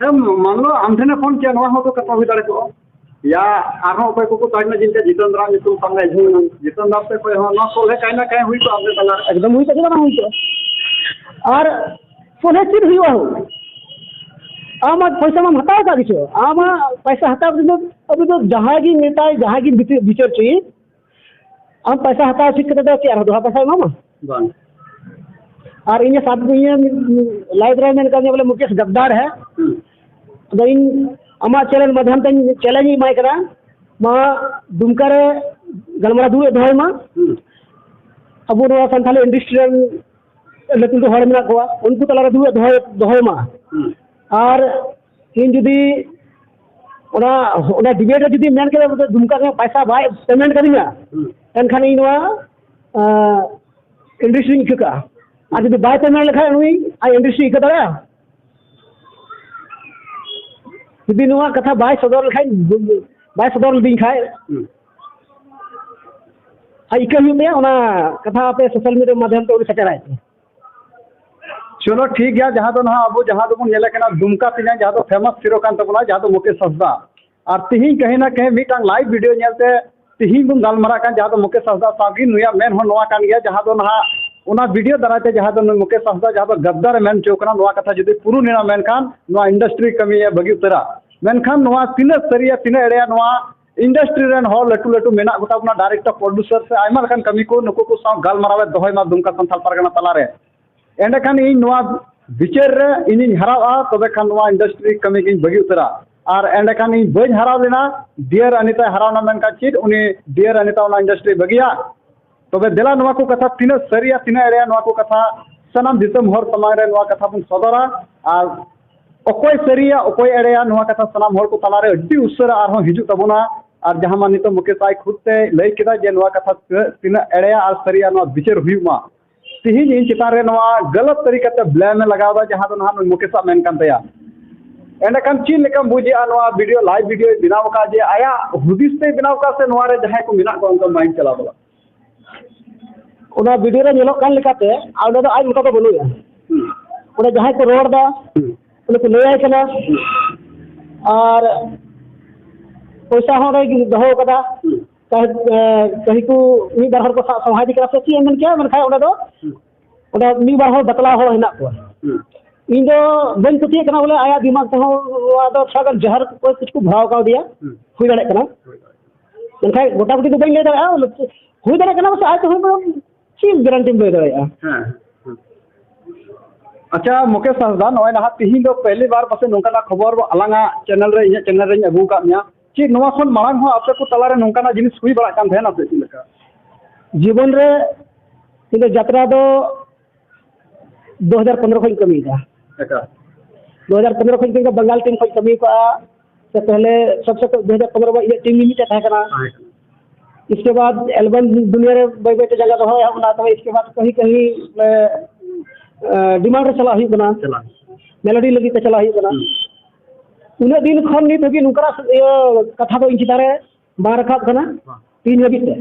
ᱦᱮᱸ, ᱢᱟᱱᱞᱚ ᱟᱢ ᱴᱷᱮᱱᱮ ᱯᱷᱳᱱ ᱠᱮᱭᱟ, ᱱᱚᱣᱟ ᱦᱚᱸ ᱛᱚ ᱠᱟᱛᱷᱟ ᱦᱩᱭ ᱫᱟᱲᱮ ᱠᱚᱜᱼᱟ᱾ ᱭᱟ ᱟᱨᱦᱚᱸ ᱚᱠᱚᱭ ᱠᱚᱠᱚ ᱛᱟᱦᱮᱸ ᱠᱟᱱᱟ, ᱡᱮᱞᱮᱠᱟ ᱡᱤᱛᱚᱱ ᱫᱟᱨᱟᱢ ᱧᱩᱛᱩᱢ ᱥᱟᱵ ᱢᱮ, ᱡᱤᱛᱚᱱ ᱫᱟᱨ ᱥᱮᱫ ᱠᱷᱚᱱ ᱦᱚᱸ ᱱᱚᱣᱟ ᱥᱚᱞᱦᱮ ᱠᱟᱭᱱᱟ ᱠᱟᱭ ᱦᱩᱭ ᱠᱚᱜᱼᱟ ᱟᱯᱮ ᱛᱟᱞᱟᱨᱮ᱾ ᱮᱠᱫᱚᱢ ᱦᱩᱭ ᱠᱚᱜᱼᱟ, ᱪᱮᱫᱟᱜ ᱵᱟᱝ ᱦᱩᱭ ᱠᱚᱜᱼᱟ? ᱟᱨ ᱥᱚᱞᱦᱮ ᱪᱮᱫ ᱦᱩᱭᱩᱜᱼᱟ ᱦᱳ? ᱟᱢᱟᱜ ᱯᱚᱭᱥᱟ ᱢᱟᱢ ᱦᱟᱛᱟᱣ ᱟᱠᱟᱫ ᱠᱤᱪᱷᱩ, ᱟᱢᱟᱜ ᱯᱚᱭᱥᱟ ᱦᱟᱛᱟᱣ ᱠᱟᱛᱮ ᱫᱚ ᱟᱵᱚ ᱫᱚ ᱡᱟᱦᱟᱸᱭ ᱜᱮ ᱢᱮᱛᱟᱭ, ᱡᱟᱦᱟᱸᱭ ᱜᱮ ᱵᱤᱪᱟᱹᱨ, ᱵᱤᱪᱟᱹᱨ ᱦᱚᱪᱚᱭᱮ, ᱟᱢ ᱯᱚᱭᱥᱟ ᱦᱟᱛᱟᱣ ᱴᱷᱤᱠ ᱠᱟᱛᱮ ᱫᱚ ᱪᱮᱫ ᱟᱨᱦᱚᱸ ᱫᱚᱦᱲᱟ ᱯᱚᱭᱥᱟ ᱮᱢᱟᱢᱟ? ᱵᱟᱝ᱾ ᱟᱨ ᱤᱧ ᱥᱟᱵ, ᱤᱧ live ᱨᱮ ᱢᱮᱱ ᱠᱟᱫᱤᱧᱟ ᱵᱚᱞᱮ ᱢᱩᱠᱮᱥ ᱜᱟᱫᱫᱟᱨ ᱦᱮ᱾ ᱦᱩᱸ᱾ ᱟᱫᱚ ᱤᱧ ᱟᱢᱟᱜ channel ᱢᱟᱫᱽᱫᱷᱚᱢ ᱛᱮ challenge ᱤᱧ ᱮᱢᱟᱭ ᱠᱟᱱᱟ, ᱢᱟ ᱫᱩᱢᱠᱟ ᱨᱮ ᱜᱟᱞᱢᱟᱨᱟᱣ ᱫᱩᱲᱩᱵ ᱫᱚᱦᱚᱭ ᱢᱟ᱾ ᱦᱩᱸ᱾ ᱟᱵᱚ ᱱᱚᱣᱟ ᱥᱟᱱᱛᱟᱞᱤ industry ᱨᱮᱱ ᱞᱟᱹᱴᱩ ᱞᱟᱹᱴᱩ ᱦᱚᱲ ᱢᱮᱱᱟᱜ ᱠᱚᱣᱟ, ᱩᱱᱠᱩ ᱛᱟᱞᱟᱨᱮ ᱫᱩᱲᱩᱵ ᱫᱚᱦᱚᱭ, ᱫᱚᱦᱚᱭ ᱢᱟ᱾ ᱦᱩᱸ᱾ ᱟᱨ ᱤᱧ ᱡᱩᱫᱤ ᱚᱱᱟ, ᱚᱱᱟ debate ᱨᱮ ᱡᱩᱫᱤ ᱢᱮᱱ ᱠᱮᱫᱟ ᱵᱚᱞᱮ ᱫᱩᱢᱠᱟ ᱠᱷᱚᱱ ᱯᱚᱭᱥᱟ ᱵᱟᱭ payment ᱠᱟᱫᱤᱧᱟ, ᱦᱩᱸ᱾ ᱮᱱᱠᱷᱟᱱ ᱤᱧ ᱱᱚᱣᱟ, ᱟᱸ, industry ᱨᱤᱧ ᱤᱠᱟᱹ ᱠᱟᱜᱼᱟ᱾ ᱟᱨ ᱡᱩᱫᱤ ᱵᱟᱭ payment ᱞᱮᱠᱷᱟᱱ ᱩᱱᱤ ᱟᱡ industry ᱤᱠᱟᱹ ᱫᱟᱲᱮᱭᱟᱜᱼᱟ? ᱡᱩᱫᱤ ᱱᱚᱣᱟ ᱠᱟᱛᱷᱟ ᱵᱟᱭ ᱥᱚᱫᱚᱨ ᱞᱮᱠᱷᱟᱱ, ᱵᱟᱭ ᱥᱚᱫᱚᱨ ᱞᱤᱫᱤᱧ ᱠᱷᱟᱱ, ᱦᱩᱸ᱾ ᱟᱡ ᱤᱠᱟᱹ ᱦᱩᱭᱩᱜ ᱛᱟᱭᱟ, ᱚᱱᱟ ᱠᱟᱛᱷᱟ ᱟᱯᱮ social media ᱢᱟᱫᱽᱫᱷᱚᱢ ᱛᱮ ᱩᱱᱤ ᱥᱮᱴᱮᱨᱟᱭ ᱯᱮ᱾ ᱪᱚᱞᱚ ᱴᱷᱤᱠ ᱜᱮᱭᱟ, ᱡᱟᱦᱟᱸ ᱫᱚ ᱱᱟᱦᱟᱜ ᱟᱵᱚ ᱡᱟᱦᱟᱸ ᱫᱚᱵᱚᱱ ᱧᱮᱞᱮ ᱠᱟᱱᱟ ᱫᱩᱢᱠᱟ ᱛᱮᱧᱟᱝ, ᱡᱟᱦᱟᱸ ᱫᱚ famous hero ᱠᱟᱱ ᱛᱟᱵᱚᱱᱟ, ᱡᱟᱦᱟᱸ ᱫᱚ ᱢᱩᱠᱮᱥ ᱦᱟᱸᱥᱫᱟ᱾ ᱟᱨ ᱛᱤᱦᱤᱧ ᱠᱟᱹᱦᱤ ᱱᱟ ᱠᱟᱹᱦᱤ ᱢᱤᱫᱴᱟᱝ live video ᱧᱮᱞᱛᱮ ᱛᱤᱦᱤᱧ ᱵᱚᱱ ᱜᱟᱞᱢᱟᱨᱟᱜ ᱠᱟᱱ, ᱡᱟᱦᱟᱸ ᱫᱚ ᱢᱩᱠᱮᱥ ᱦᱟᱸᱥᱫᱟ ᱥᱟᱶ ᱜᱮ ᱱᱩᱭᱟᱜ ᱢᱮᱱ ᱦᱚᱸ ᱱᱚᱣᱟ ᱠᱟᱱ ᱜᱮᱭᱟ, ᱡᱟᱦᱟᱸ ᱫᱚ ᱱᱟᱦᱟᱜ ᱚᱱᱟ video ᱫᱟᱨᱟᱭ ᱛᱮ ᱡᱟᱦᱟᱸ ᱫᱚ ᱱᱩᱭ ᱢᱩᱠᱮᱥ ᱦᱟᱸᱥᱫᱟ ᱡᱟᱦᱟᱸ ᱫᱚ ᱜᱟᱫᱫᱟᱨ ᱮ ᱢᱮᱱ ᱦᱚᱪᱚ ᱠᱟᱱᱟ, ᱱᱚᱣᱟ ᱠᱟᱛᱷᱟ ᱡᱩᱫᱤ ᱯᱩᱨᱩᱱ ᱮᱱᱟ ᱢᱮᱱᱠᱷᱟᱱ ᱱᱚᱣᱟ industry ᱠᱟᱹᱢᱤᱭᱮ ᱵᱟᱹᱜᱤ ᱩᱛᱟᱹᱨᱟ᱾ ᱢᱮᱱᱠᱷᱟᱱ ᱱᱚᱣᱟ ᱛᱤᱱᱟᱹᱜ ᱥᱟᱹᱨᱤᱭᱟ, ᱛᱤᱱᱟᱹᱜ ᱮᱲᱮᱭᱟ, ᱱᱚᱣᱟ industry ᱨᱮᱱ ᱦᱚᱲ ᱞᱟᱹᱴᱩ ᱞᱟᱹᱴᱩ ᱢᱮᱱᱟᱜ ᱠᱚᱛᱟ ᱵᱚᱱᱟ, director, producer ᱥᱮ ᱟᱭᱢᱟ ᱞᱮᱠᱟᱱ ᱠᱟᱹᱢᱤ ᱠᱚ, ᱱᱩᱠᱩ ᱠᱚ ᱥᱟᱶ ᱜᱟᱞᱢᱟᱨᱟᱣ ᱮ ᱫᱚᱦᱚᱭ ᱢᱟ ᱫᱩᱢᱠᱟ ᱥᱟᱱᱛᱟᱲ ᱯᱟᱨᱜᱟᱱᱟ ᱛᱟᱞᱟᱨᱮ᱾ ᱮᱸᱰᱮᱠᱷᱟᱱ ᱤᱧ ᱱᱚᱣᱟ ᱵᱤᱪᱟᱹᱨ ᱨᱮ ᱤᱧᱤᱧ ᱦᱟᱨᱟᱜᱼᱟ, ᱛᱚᱵᱮ ᱠᱷᱟᱱ ᱱᱚᱣᱟ industry ᱠᱟᱹᱢᱤ ᱜᱤᱧ ᱵᱟᱹᱜᱤ ᱩᱛᱟᱹᱨᱟ᱾ ᱟᱨ ᱮᱸᱰᱮᱠᱷᱟᱱ ᱤᱧ ᱵᱟᱹᱧ ᱦᱟᱨᱟᱣ ᱞᱮᱱᱟ, ᱰᱤᱭᱟᱨ ᱟᱱᱤᱛᱟᱭ ᱦᱟᱨᱟᱣ ᱮᱱᱟ, ᱢᱮᱱᱠᱷᱟᱱ ᱪᱮᱫ ᱩᱱᱤ ᱰᱤᱭᱟᱨ ᱟᱱᱤᱛᱟ ᱚᱱᱟ ᱤᱱᱰᱟᱥᱴᱨᱤ ᱵᱟᱹᱜᱤᱭᱟ? ᱛᱚᱵᱮ ᱫᱮᱞᱟ, ᱱᱚᱣᱟ ᱠᱚ ᱠᱟᱛᱷᱟ ᱛᱤᱱᱟᱹᱜ ᱥᱟᱹᱨᱤᱭᱟ, ᱛᱤᱱᱟᱹᱜ ᱮᱲᱮᱭᱟ, ᱱᱚᱣᱟ ᱠᱚ ᱠᱟᱛᱷᱟ ᱥᱟᱱᱟᱢ ᱫᱤᱥᱚᱢ ᱦᱚᱲ ᱥᱟᱢᱟᱝ ᱨᱮ ᱱᱚᱣᱟ ᱠᱟᱛᱷᱟ ᱵᱚᱱ ᱥᱚᱫᱚᱨᱟ᱾ ᱟᱨ ᱚᱠᱚᱭ ᱥᱟᱹᱨᱤᱭᱟ, ᱚᱠᱚᱭ ᱮᱲᱮᱭᱟ, ᱱᱚᱣᱟ ᱠᱟᱛᱷᱟ ᱥᱟᱱᱟᱢ ᱦᱚᱲ ᱠᱚ ᱛᱟᱞᱟᱨᱮ ᱟᱹᱰᱤ ᱩᱥᱟᱹᱨᱟ ᱟᱨᱦᱚᱸ ᱦᱤᱡᱩᱜ ᱛᱟᱵᱚᱱᱟ᱾ ᱟᱨ ᱡᱟᱦᱟᱸ ᱢᱟ ᱱᱤᱛᱚᱜ ᱢᱩᱠᱮᱥ ᱟᱡ ᱠᱷᱩᱫ ᱛᱮ ᱞᱟᱹᱭ ᱠᱮᱫᱟ ᱡᱮ ᱱᱚᱣᱟ ᱠᱟᱛᱷᱟ ᱛᱤᱱᱟᱹᱜ, ᱛᱤᱱᱟᱹᱜ ᱮᱲᱮᱭᱟ ᱟᱨ ᱥᱟᱹᱨᱤᱭᱟ, ᱱᱚᱣᱟ ᱵᱤᱪᱟᱹᱨ ᱦᱩᱭᱩᱜ ᱢᱟ᱾ ᱛᱤᱦᱤᱧ ᱤᱧ ᱪᱮᱛᱟᱱ ᱨᱮ ᱱᱚᱣᱟ ᱜᱟᱞᱟᱛ ᱛᱟᱹᱨᱤᱠᱟᱛᱮ ᱵᱞᱮᱢ ᱮ ᱞᱟᱜᱟᱣ ᱮᱫᱟ, ᱡᱟᱦᱟᱸ ᱫᱚ ᱱᱟᱦᱟᱜ ᱱᱩᱭ ᱢᱩᱠᱮᱥᱟᱜ ᱢᱮᱱ ᱠᱟᱱ ᱛᱟᱭᱟ᱾ ᱮᱸᱰᱮᱠᱷᱟᱱ ᱪᱮᱫ ᱞᱮᱠᱟᱢ ᱵᱩᱡᱮᱜᱼᱟ ᱱᱚᱣᱟ ᱵᱷᱤᱰᱤᱭᱳ, ᱞᱟᱭᱤᱵᱷ ᱵᱷᱤᱰᱤᱭᱳᱭ ᱵᱮᱱᱟᱣ ᱟᱠᱟᱫ, ᱡᱮ ᱟᱭᱟᱜ ᱦᱩᱫᱤᱥ ᱛᱮᱭ ᱵᱮᱱᱟᱣ ᱟᱠᱟᱫ ᱥᱮ ᱱᱚᱣᱟ ᱨᱮ ᱡᱟᱦᱟᱸᱭ ᱠᱚ ᱢᱮᱱᱟᱜ ᱠᱚᱣᱟ ᱩᱱᱠᱩ ᱢᱟᱭᱤᱱᱰ ᱪᱟᱞᱟᱣ ᱠᱟᱱᱟ? ᱚᱱᱟ ᱵᱷᱤᱰᱤᱭᱳ ᱨᱮ ᱧᱮᱞᱚᱜ ᱠᱟᱱ ᱞᱮᱠᱟᱛᱮ, ᱟᱨ ᱚᱸᱰᱮ ᱫᱚ ᱟᱡ ᱚᱱᱠᱟ ᱫᱚ ᱵᱟᱹᱱᱩᱜᱼᱟ᱾ ᱚᱸᱰᱮ ᱡᱟᱦᱟᱸᱭ ᱠᱚ ᱨᱚᱲ ᱮᱫᱟ, ᱩᱱᱤ ᱠᱚ ᱞᱟᱹᱭᱟᱭ ᱠᱟᱱᱟ, ᱟᱨ ᱯᱚᱭᱥᱟ ᱦᱚᱸ ᱚᱸᱰᱮ ᱫᱚᱦᱚ ᱠᱟᱫᱟ᱾ ᱠᱟᱹᱦᱤ-, ᱮ, ᱠᱟᱹᱦᱤ ᱠᱚ ᱢᱤᱫ ᱵᱟᱨ ᱦᱚᱲ ᱠᱚ ᱥᱟᱵ ᱥᱚᱸᱦᱟᱭᱮᱫᱮ ᱠᱟᱱᱟ ᱥᱮ ᱪᱮᱫ ᱮᱢ ᱢᱮᱱ ᱠᱮᱭᱟ, ᱢᱮᱱᱠᱷᱟᱱ ᱚᱸᱰᱮ ᱫᱚ ᱚᱸᱰᱮ ᱢᱤᱫ ᱵᱟᱨ ᱦᱚᱲ ᱵᱟᱛᱞᱟᱣ ᱦᱚᱲ ᱦᱮᱱᱟᱜ ᱠᱚᱣᱟ᱾ ᱤᱧ ᱫᱚ ᱵᱟᱹᱧ ᱯᱟᱹᱛᱭᱟᱹᱜ ᱠᱟᱱᱟ ᱵᱚᱞᱮ ᱟᱭᱟᱜ ᱫᱤᱢᱟᱜᱽ ᱛᱮᱦᱚᱸ ᱱᱚᱣᱟ ᱫᱚ ᱛᱷᱚᱲᱟ ᱜᱟᱱ ᱡᱟᱦᱟᱨ ᱠᱚ ᱠᱩᱪ ᱠᱚ ᱵᱷᱚᱨᱟᱣ ᱠᱟᱣᱫᱮᱭᱟ᱾ ᱦᱩᱭ ᱫᱟᱲᱮᱭᱟᱜ ᱠᱟᱱᱟ᱾ ᱢᱮᱱᱠᱷᱟᱱ ᱜᱚᱴᱟ ᱜᱩᱴᱤ ᱫᱚ ᱵᱟᱹᱧ ᱞᱟᱹᱭ ᱫᱟᱲᱮᱭᱟᱜᱼᱟ᱾ ᱦᱩᱭ ᱫᱟᱲᱮᱭᱟᱜ ᱠᱟᱱᱟ, ᱵᱟᱥᱮ ᱟᱡ ᱛᱮᱦᱚᱸ ᱪᱮᱫ ᱜᱟᱨᱮᱱᱴᱤᱢ ᱞᱟᱹᱭ ᱫᱟᱲᱮᱭᱟᱜᱼᱟ? ᱦᱮᱸ, ᱦᱮᱸ᱾ ᱟᱪᱪᱷᱟ, ᱢᱩᱠᱮᱥ ᱦᱟᱸᱥᱫᱟ, ᱱᱚᱜᱼᱚᱭ ᱱᱟᱦᱟᱜ ᱛᱤᱦᱤᱧ ᱫᱚ ᱯᱮᱦᱞᱤ ᱵᱟᱨ ᱯᱟᱥᱮ ᱱᱚᱝᱠᱟᱱᱟᱜ ᱠᱷᱚᱵᱚᱨ ᱟᱞᱟᱝᱟᱜ ᱪᱮᱱᱮᱞ ᱨᱮ, ᱤᱧᱟᱹᱜ ᱪᱮᱱᱮᱞ ᱨᱮᱧ ᱟᱹᱜᱩ ᱟᱠᱟᱫ ᱢᱮᱭᱟ᱾ ᱪᱮᱫ ᱱᱚᱣᱟ ᱠᱷᱚᱱ ᱢᱟᱲᱟᱝ ᱦᱚᱸ ᱟᱯᱮ ᱠᱚ ᱛᱟᱞᱟᱨᱮ ᱱᱚᱝᱠᱟᱱᱟᱜ ᱡᱤᱱᱤᱥ ᱦᱩᱭ ᱵᱟᱲᱟᱜ ᱠᱟᱱ ᱛᱟᱦᱮᱱᱟ ᱥᱮ ᱪᱮᱫ ᱞᱮᱠᱟ? ᱡᱤᱵᱚᱱ ᱨᱮ ᱤᱧ ᱫᱚ ᱡᱟᱛᱨᱟ ᱫᱚ ᱫᱩ ᱦᱟᱡᱟᱨ ᱯᱚᱱᱨᱚ ᱠᱷᱚᱱ ᱤᱧ ᱠᱟᱹᱢᱤᱭᱮᱫᱟ᱾ ᱟᱪᱪᱷᱟ᱾ ᱫᱩ ᱦᱟᱡᱟᱨ ᱯᱚᱱᱨᱚ ᱠᱷᱚᱱ ᱤᱧ ᱵᱟᱝᱜᱟᱞ ᱴᱤᱢ ᱠᱷᱚᱱ ᱠᱟᱹᱢᱤ ᱠᱟᱜᱼᱟ᱾ ᱥᱮ ᱯᱮᱦᱞᱮ ᱥᱚᱵᱥᱮ ᱫᱩ ᱦᱟᱡᱟᱨ ᱯᱚᱱᱨᱚ ᱢᱟ ᱤᱧᱟᱹᱜ ᱴᱤᱢ ᱢᱤᱫᱴᱮᱡ ᱛᱟᱦᱮᱸ ᱠᱟᱱᱟ᱾ ᱛᱟᱦᱮᱸ ᱠᱟᱱᱟ᱾ ᱤᱥᱠᱮ ᱵᱟᱫ ᱮᱞᱵᱟᱢ ᱫᱩᱱᱤᱭᱟᱹ ᱨᱮ ᱵᱟᱹᱭ ᱵᱟᱹᱭ ᱛᱮ ᱡᱟᱸᱜᱟ ᱫᱚᱦᱚ ᱮᱦᱚᱵ ᱮᱱᱟ, ᱛᱚᱵᱮ ᱤᱥᱠᱮ ᱵᱟᱫ ᱠᱟᱹᱦᱤ ᱠᱟᱹᱦᱤ, ᱮ, ᱮ, ᱰᱤᱢᱟᱱᱰ ᱨᱮ ᱪᱟᱞᱟᱜ ᱦᱩᱭᱩᱜ ᱠᱟᱱᱟ᱾ ᱪᱟᱞᱟᱜ᱾ ᱢᱮᱞᱳᱰᱤ ᱞᱟᱹᱜᱤᱫ ᱛᱮ ᱪᱟᱞᱟᱜ ᱦᱩᱭᱩᱜ ᱠᱟᱱᱟ᱾ ᱦᱩᱸ᱾ ᱩᱱᱟᱹᱜ ᱫᱤᱱ ᱠᱷᱚᱱ ᱱᱤᱛ ᱦᱟᱹᱵᱤᱡ ᱱᱚᱝᱠᱟᱱᱟᱜ, ᱤᱭᱟᱹ, ᱠᱟᱛᱷᱟ ᱫᱚ ᱤᱧ ᱪᱮᱛᱟᱱ ᱨᱮ ᱵᱟᱝ ᱨᱟᱠᱟᱵ ᱠᱟᱱᱟ᱾ ᱵᱟᱝ᱾ ᱛᱤᱱ ᱦᱟᱹᱵᱤᱡ ᱛᱮ᱾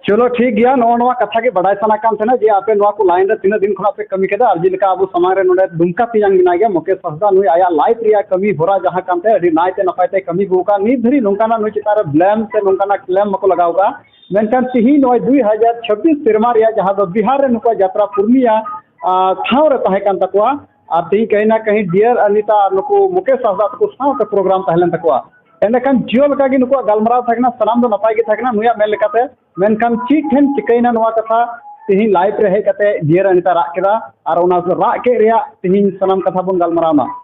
ᱪᱚᱞᱚ, ᱴᱷᱤᱠ ᱜᱮᱭᱟ, ᱱᱚᱜᱼᱚ ᱱᱚᱣᱟ ᱠᱟᱛᱷᱟ ᱜᱮ ᱵᱟᱰᱟᱭ ᱥᱟᱱᱟ ᱠᱟᱱ ᱛᱟᱦᱮᱱᱟ ᱡᱮ ᱟᱯᱮ ᱱᱚᱣᱟ ᱠᱚ ᱞᱟᱭᱤᱱ ᱨᱮ ᱛᱤᱱᱟᱹᱜ ᱫᱤᱱ ᱠᱷᱚᱱᱟᱜ ᱯᱮ ᱠᱟᱹᱢᱤ ᱠᱮᱫᱟ᱾ ᱟᱨ ᱡᱮᱞᱮᱠᱟ ᱟᱵᱚ ᱥᱟᱢᱟᱝ ᱨᱮ ᱱᱚᱰᱮ ᱫᱩᱢᱠᱟ ᱛᱮᱭᱟᱝ ᱢᱮᱱᱟᱭ ᱜᱮᱭᱟ, ᱢᱩᱠᱮᱥ ᱦᱟᱸᱥᱫᱟ, ᱱᱩᱭ ᱟᱭᱟᱜ ᱞᱟᱭᱤᱯᱷ ᱨᱮᱭᱟᱜ ᱠᱟᱹᱢᱤ ᱦᱚᱨᱟ ᱡᱟᱦᱟᱸ ᱠᱟᱱ ᱛᱟᱭᱟ, ᱟᱹᱰᱤ ᱱᱟᱭᱛᱮ ᱱᱟᱯᱟᱭ ᱛᱮ ᱠᱟᱹᱢᱤ ᱟᱹᱜᱩ ᱟᱠᱟᱫ᱾ ᱱᱤᱛ ᱫᱷᱟᱹᱨᱤᱡ ᱱᱚᱝᱠᱟᱱᱟᱜ ᱱᱩᱭ ᱪᱮᱛᱟᱱ ᱨᱮ ᱵᱞᱮᱢ ᱥᱮ ᱱᱚᱝᱠᱟᱱᱟᱜ ᱠᱞᱮᱢ ᱵᱟᱠᱚ ᱞᱟᱜᱟᱣ ᱟᱠᱟᱫᱼᱟ᱾ ᱢᱮᱱᱠᱷᱟᱱ ᱛᱤᱦᱤᱧ ᱱᱚᱜᱼᱚᱭ ᱫᱩᱭ ᱦᱟᱡᱟᱨ ᱪᱷᱟᱵᱵᱤᱥ ᱥᱮᱨᱢᱟ ᱨᱮᱭᱟᱜ ᱡᱟᱦᱟᱸ ᱫᱚ ᱵᱤᱦᱟᱨ ᱨᱮ ᱱᱩᱠᱩᱣᱟᱜ ᱡᱟᱛᱨᱟ ᱯᱩᱨᱱᱤᱭᱟ, ᱟᱨ ᱴᱷᱟᱶ ᱨᱮ ᱛᱟᱦᱮᱸ ᱠᱟᱱ ᱛᱟᱠᱚᱣᱟ᱾ ᱟᱨ ᱛᱮᱦᱮᱧ ᱠᱟᱹᱦᱤ ᱱᱟ ᱠᱟᱹᱦᱤ ᱰᱤᱭᱟᱨ ᱟᱨ ᱱᱤᱛᱟ ᱟᱨ ᱱᱩᱠᱩ ᱢᱩᱠᱮᱥ ᱦᱟᱸᱥᱫᱟ ᱛᱟᱠᱚ ᱥᱟᱶᱛᱮ ᱯᱨᱳᱜᱨᱟᱢ ᱛᱟᱦᱮᱸ ᱞᱮᱱ ᱛᱟᱠᱚᱣᱟ᱾ ᱮᱸᱰᱮᱠᱷᱟᱱ ᱡᱤᱭᱚ ᱞᱮᱠᱟᱜᱮ ᱱᱩᱠᱩᱣᱟᱜ ᱜᱟᱞᱢᱟᱨᱟᱣ ᱛᱟᱦᱮᱸ ᱠᱟᱱᱟ, ᱥᱟᱱᱟᱢ ᱫᱚ ᱱᱟᱯᱟᱭ ᱜᱮ ᱛᱟᱦᱮᱸ ᱠᱟᱱᱟ ᱱᱩᱭᱟᱜ ᱢᱮᱱ ᱞᱮᱠᱟᱛᱮ᱾ ᱢᱮᱱᱠᱷᱟᱱ ᱪᱮᱫ ᱴᱷᱮᱱ ᱪᱤᱠᱟᱹᱭᱮᱱᱟ ᱱᱚᱣᱟ ᱠᱟᱛᱷᱟ, ᱛᱮᱦᱮᱧ ᱞᱟᱭᱤᱵᱷ ᱨᱮ ᱦᱮᱡ ᱠᱟᱛᱮ ᱰᱤᱭᱟᱨ ᱟᱨ ᱱᱤᱛᱟ ᱨᱟᱜ ᱠᱮᱫᱟ, ᱟᱨ ᱚᱱᱟ ᱨᱟᱜ ᱠᱮᱫ ᱨᱮᱭᱟᱜ ᱛᱮᱦᱮᱧ ᱥᱟᱱᱟᱢ ᱠᱟᱛᱷᱟ ᱵᱚᱱ ᱜᱟᱞᱢᱟᱨᱟᱣ ᱮᱱᱟ᱾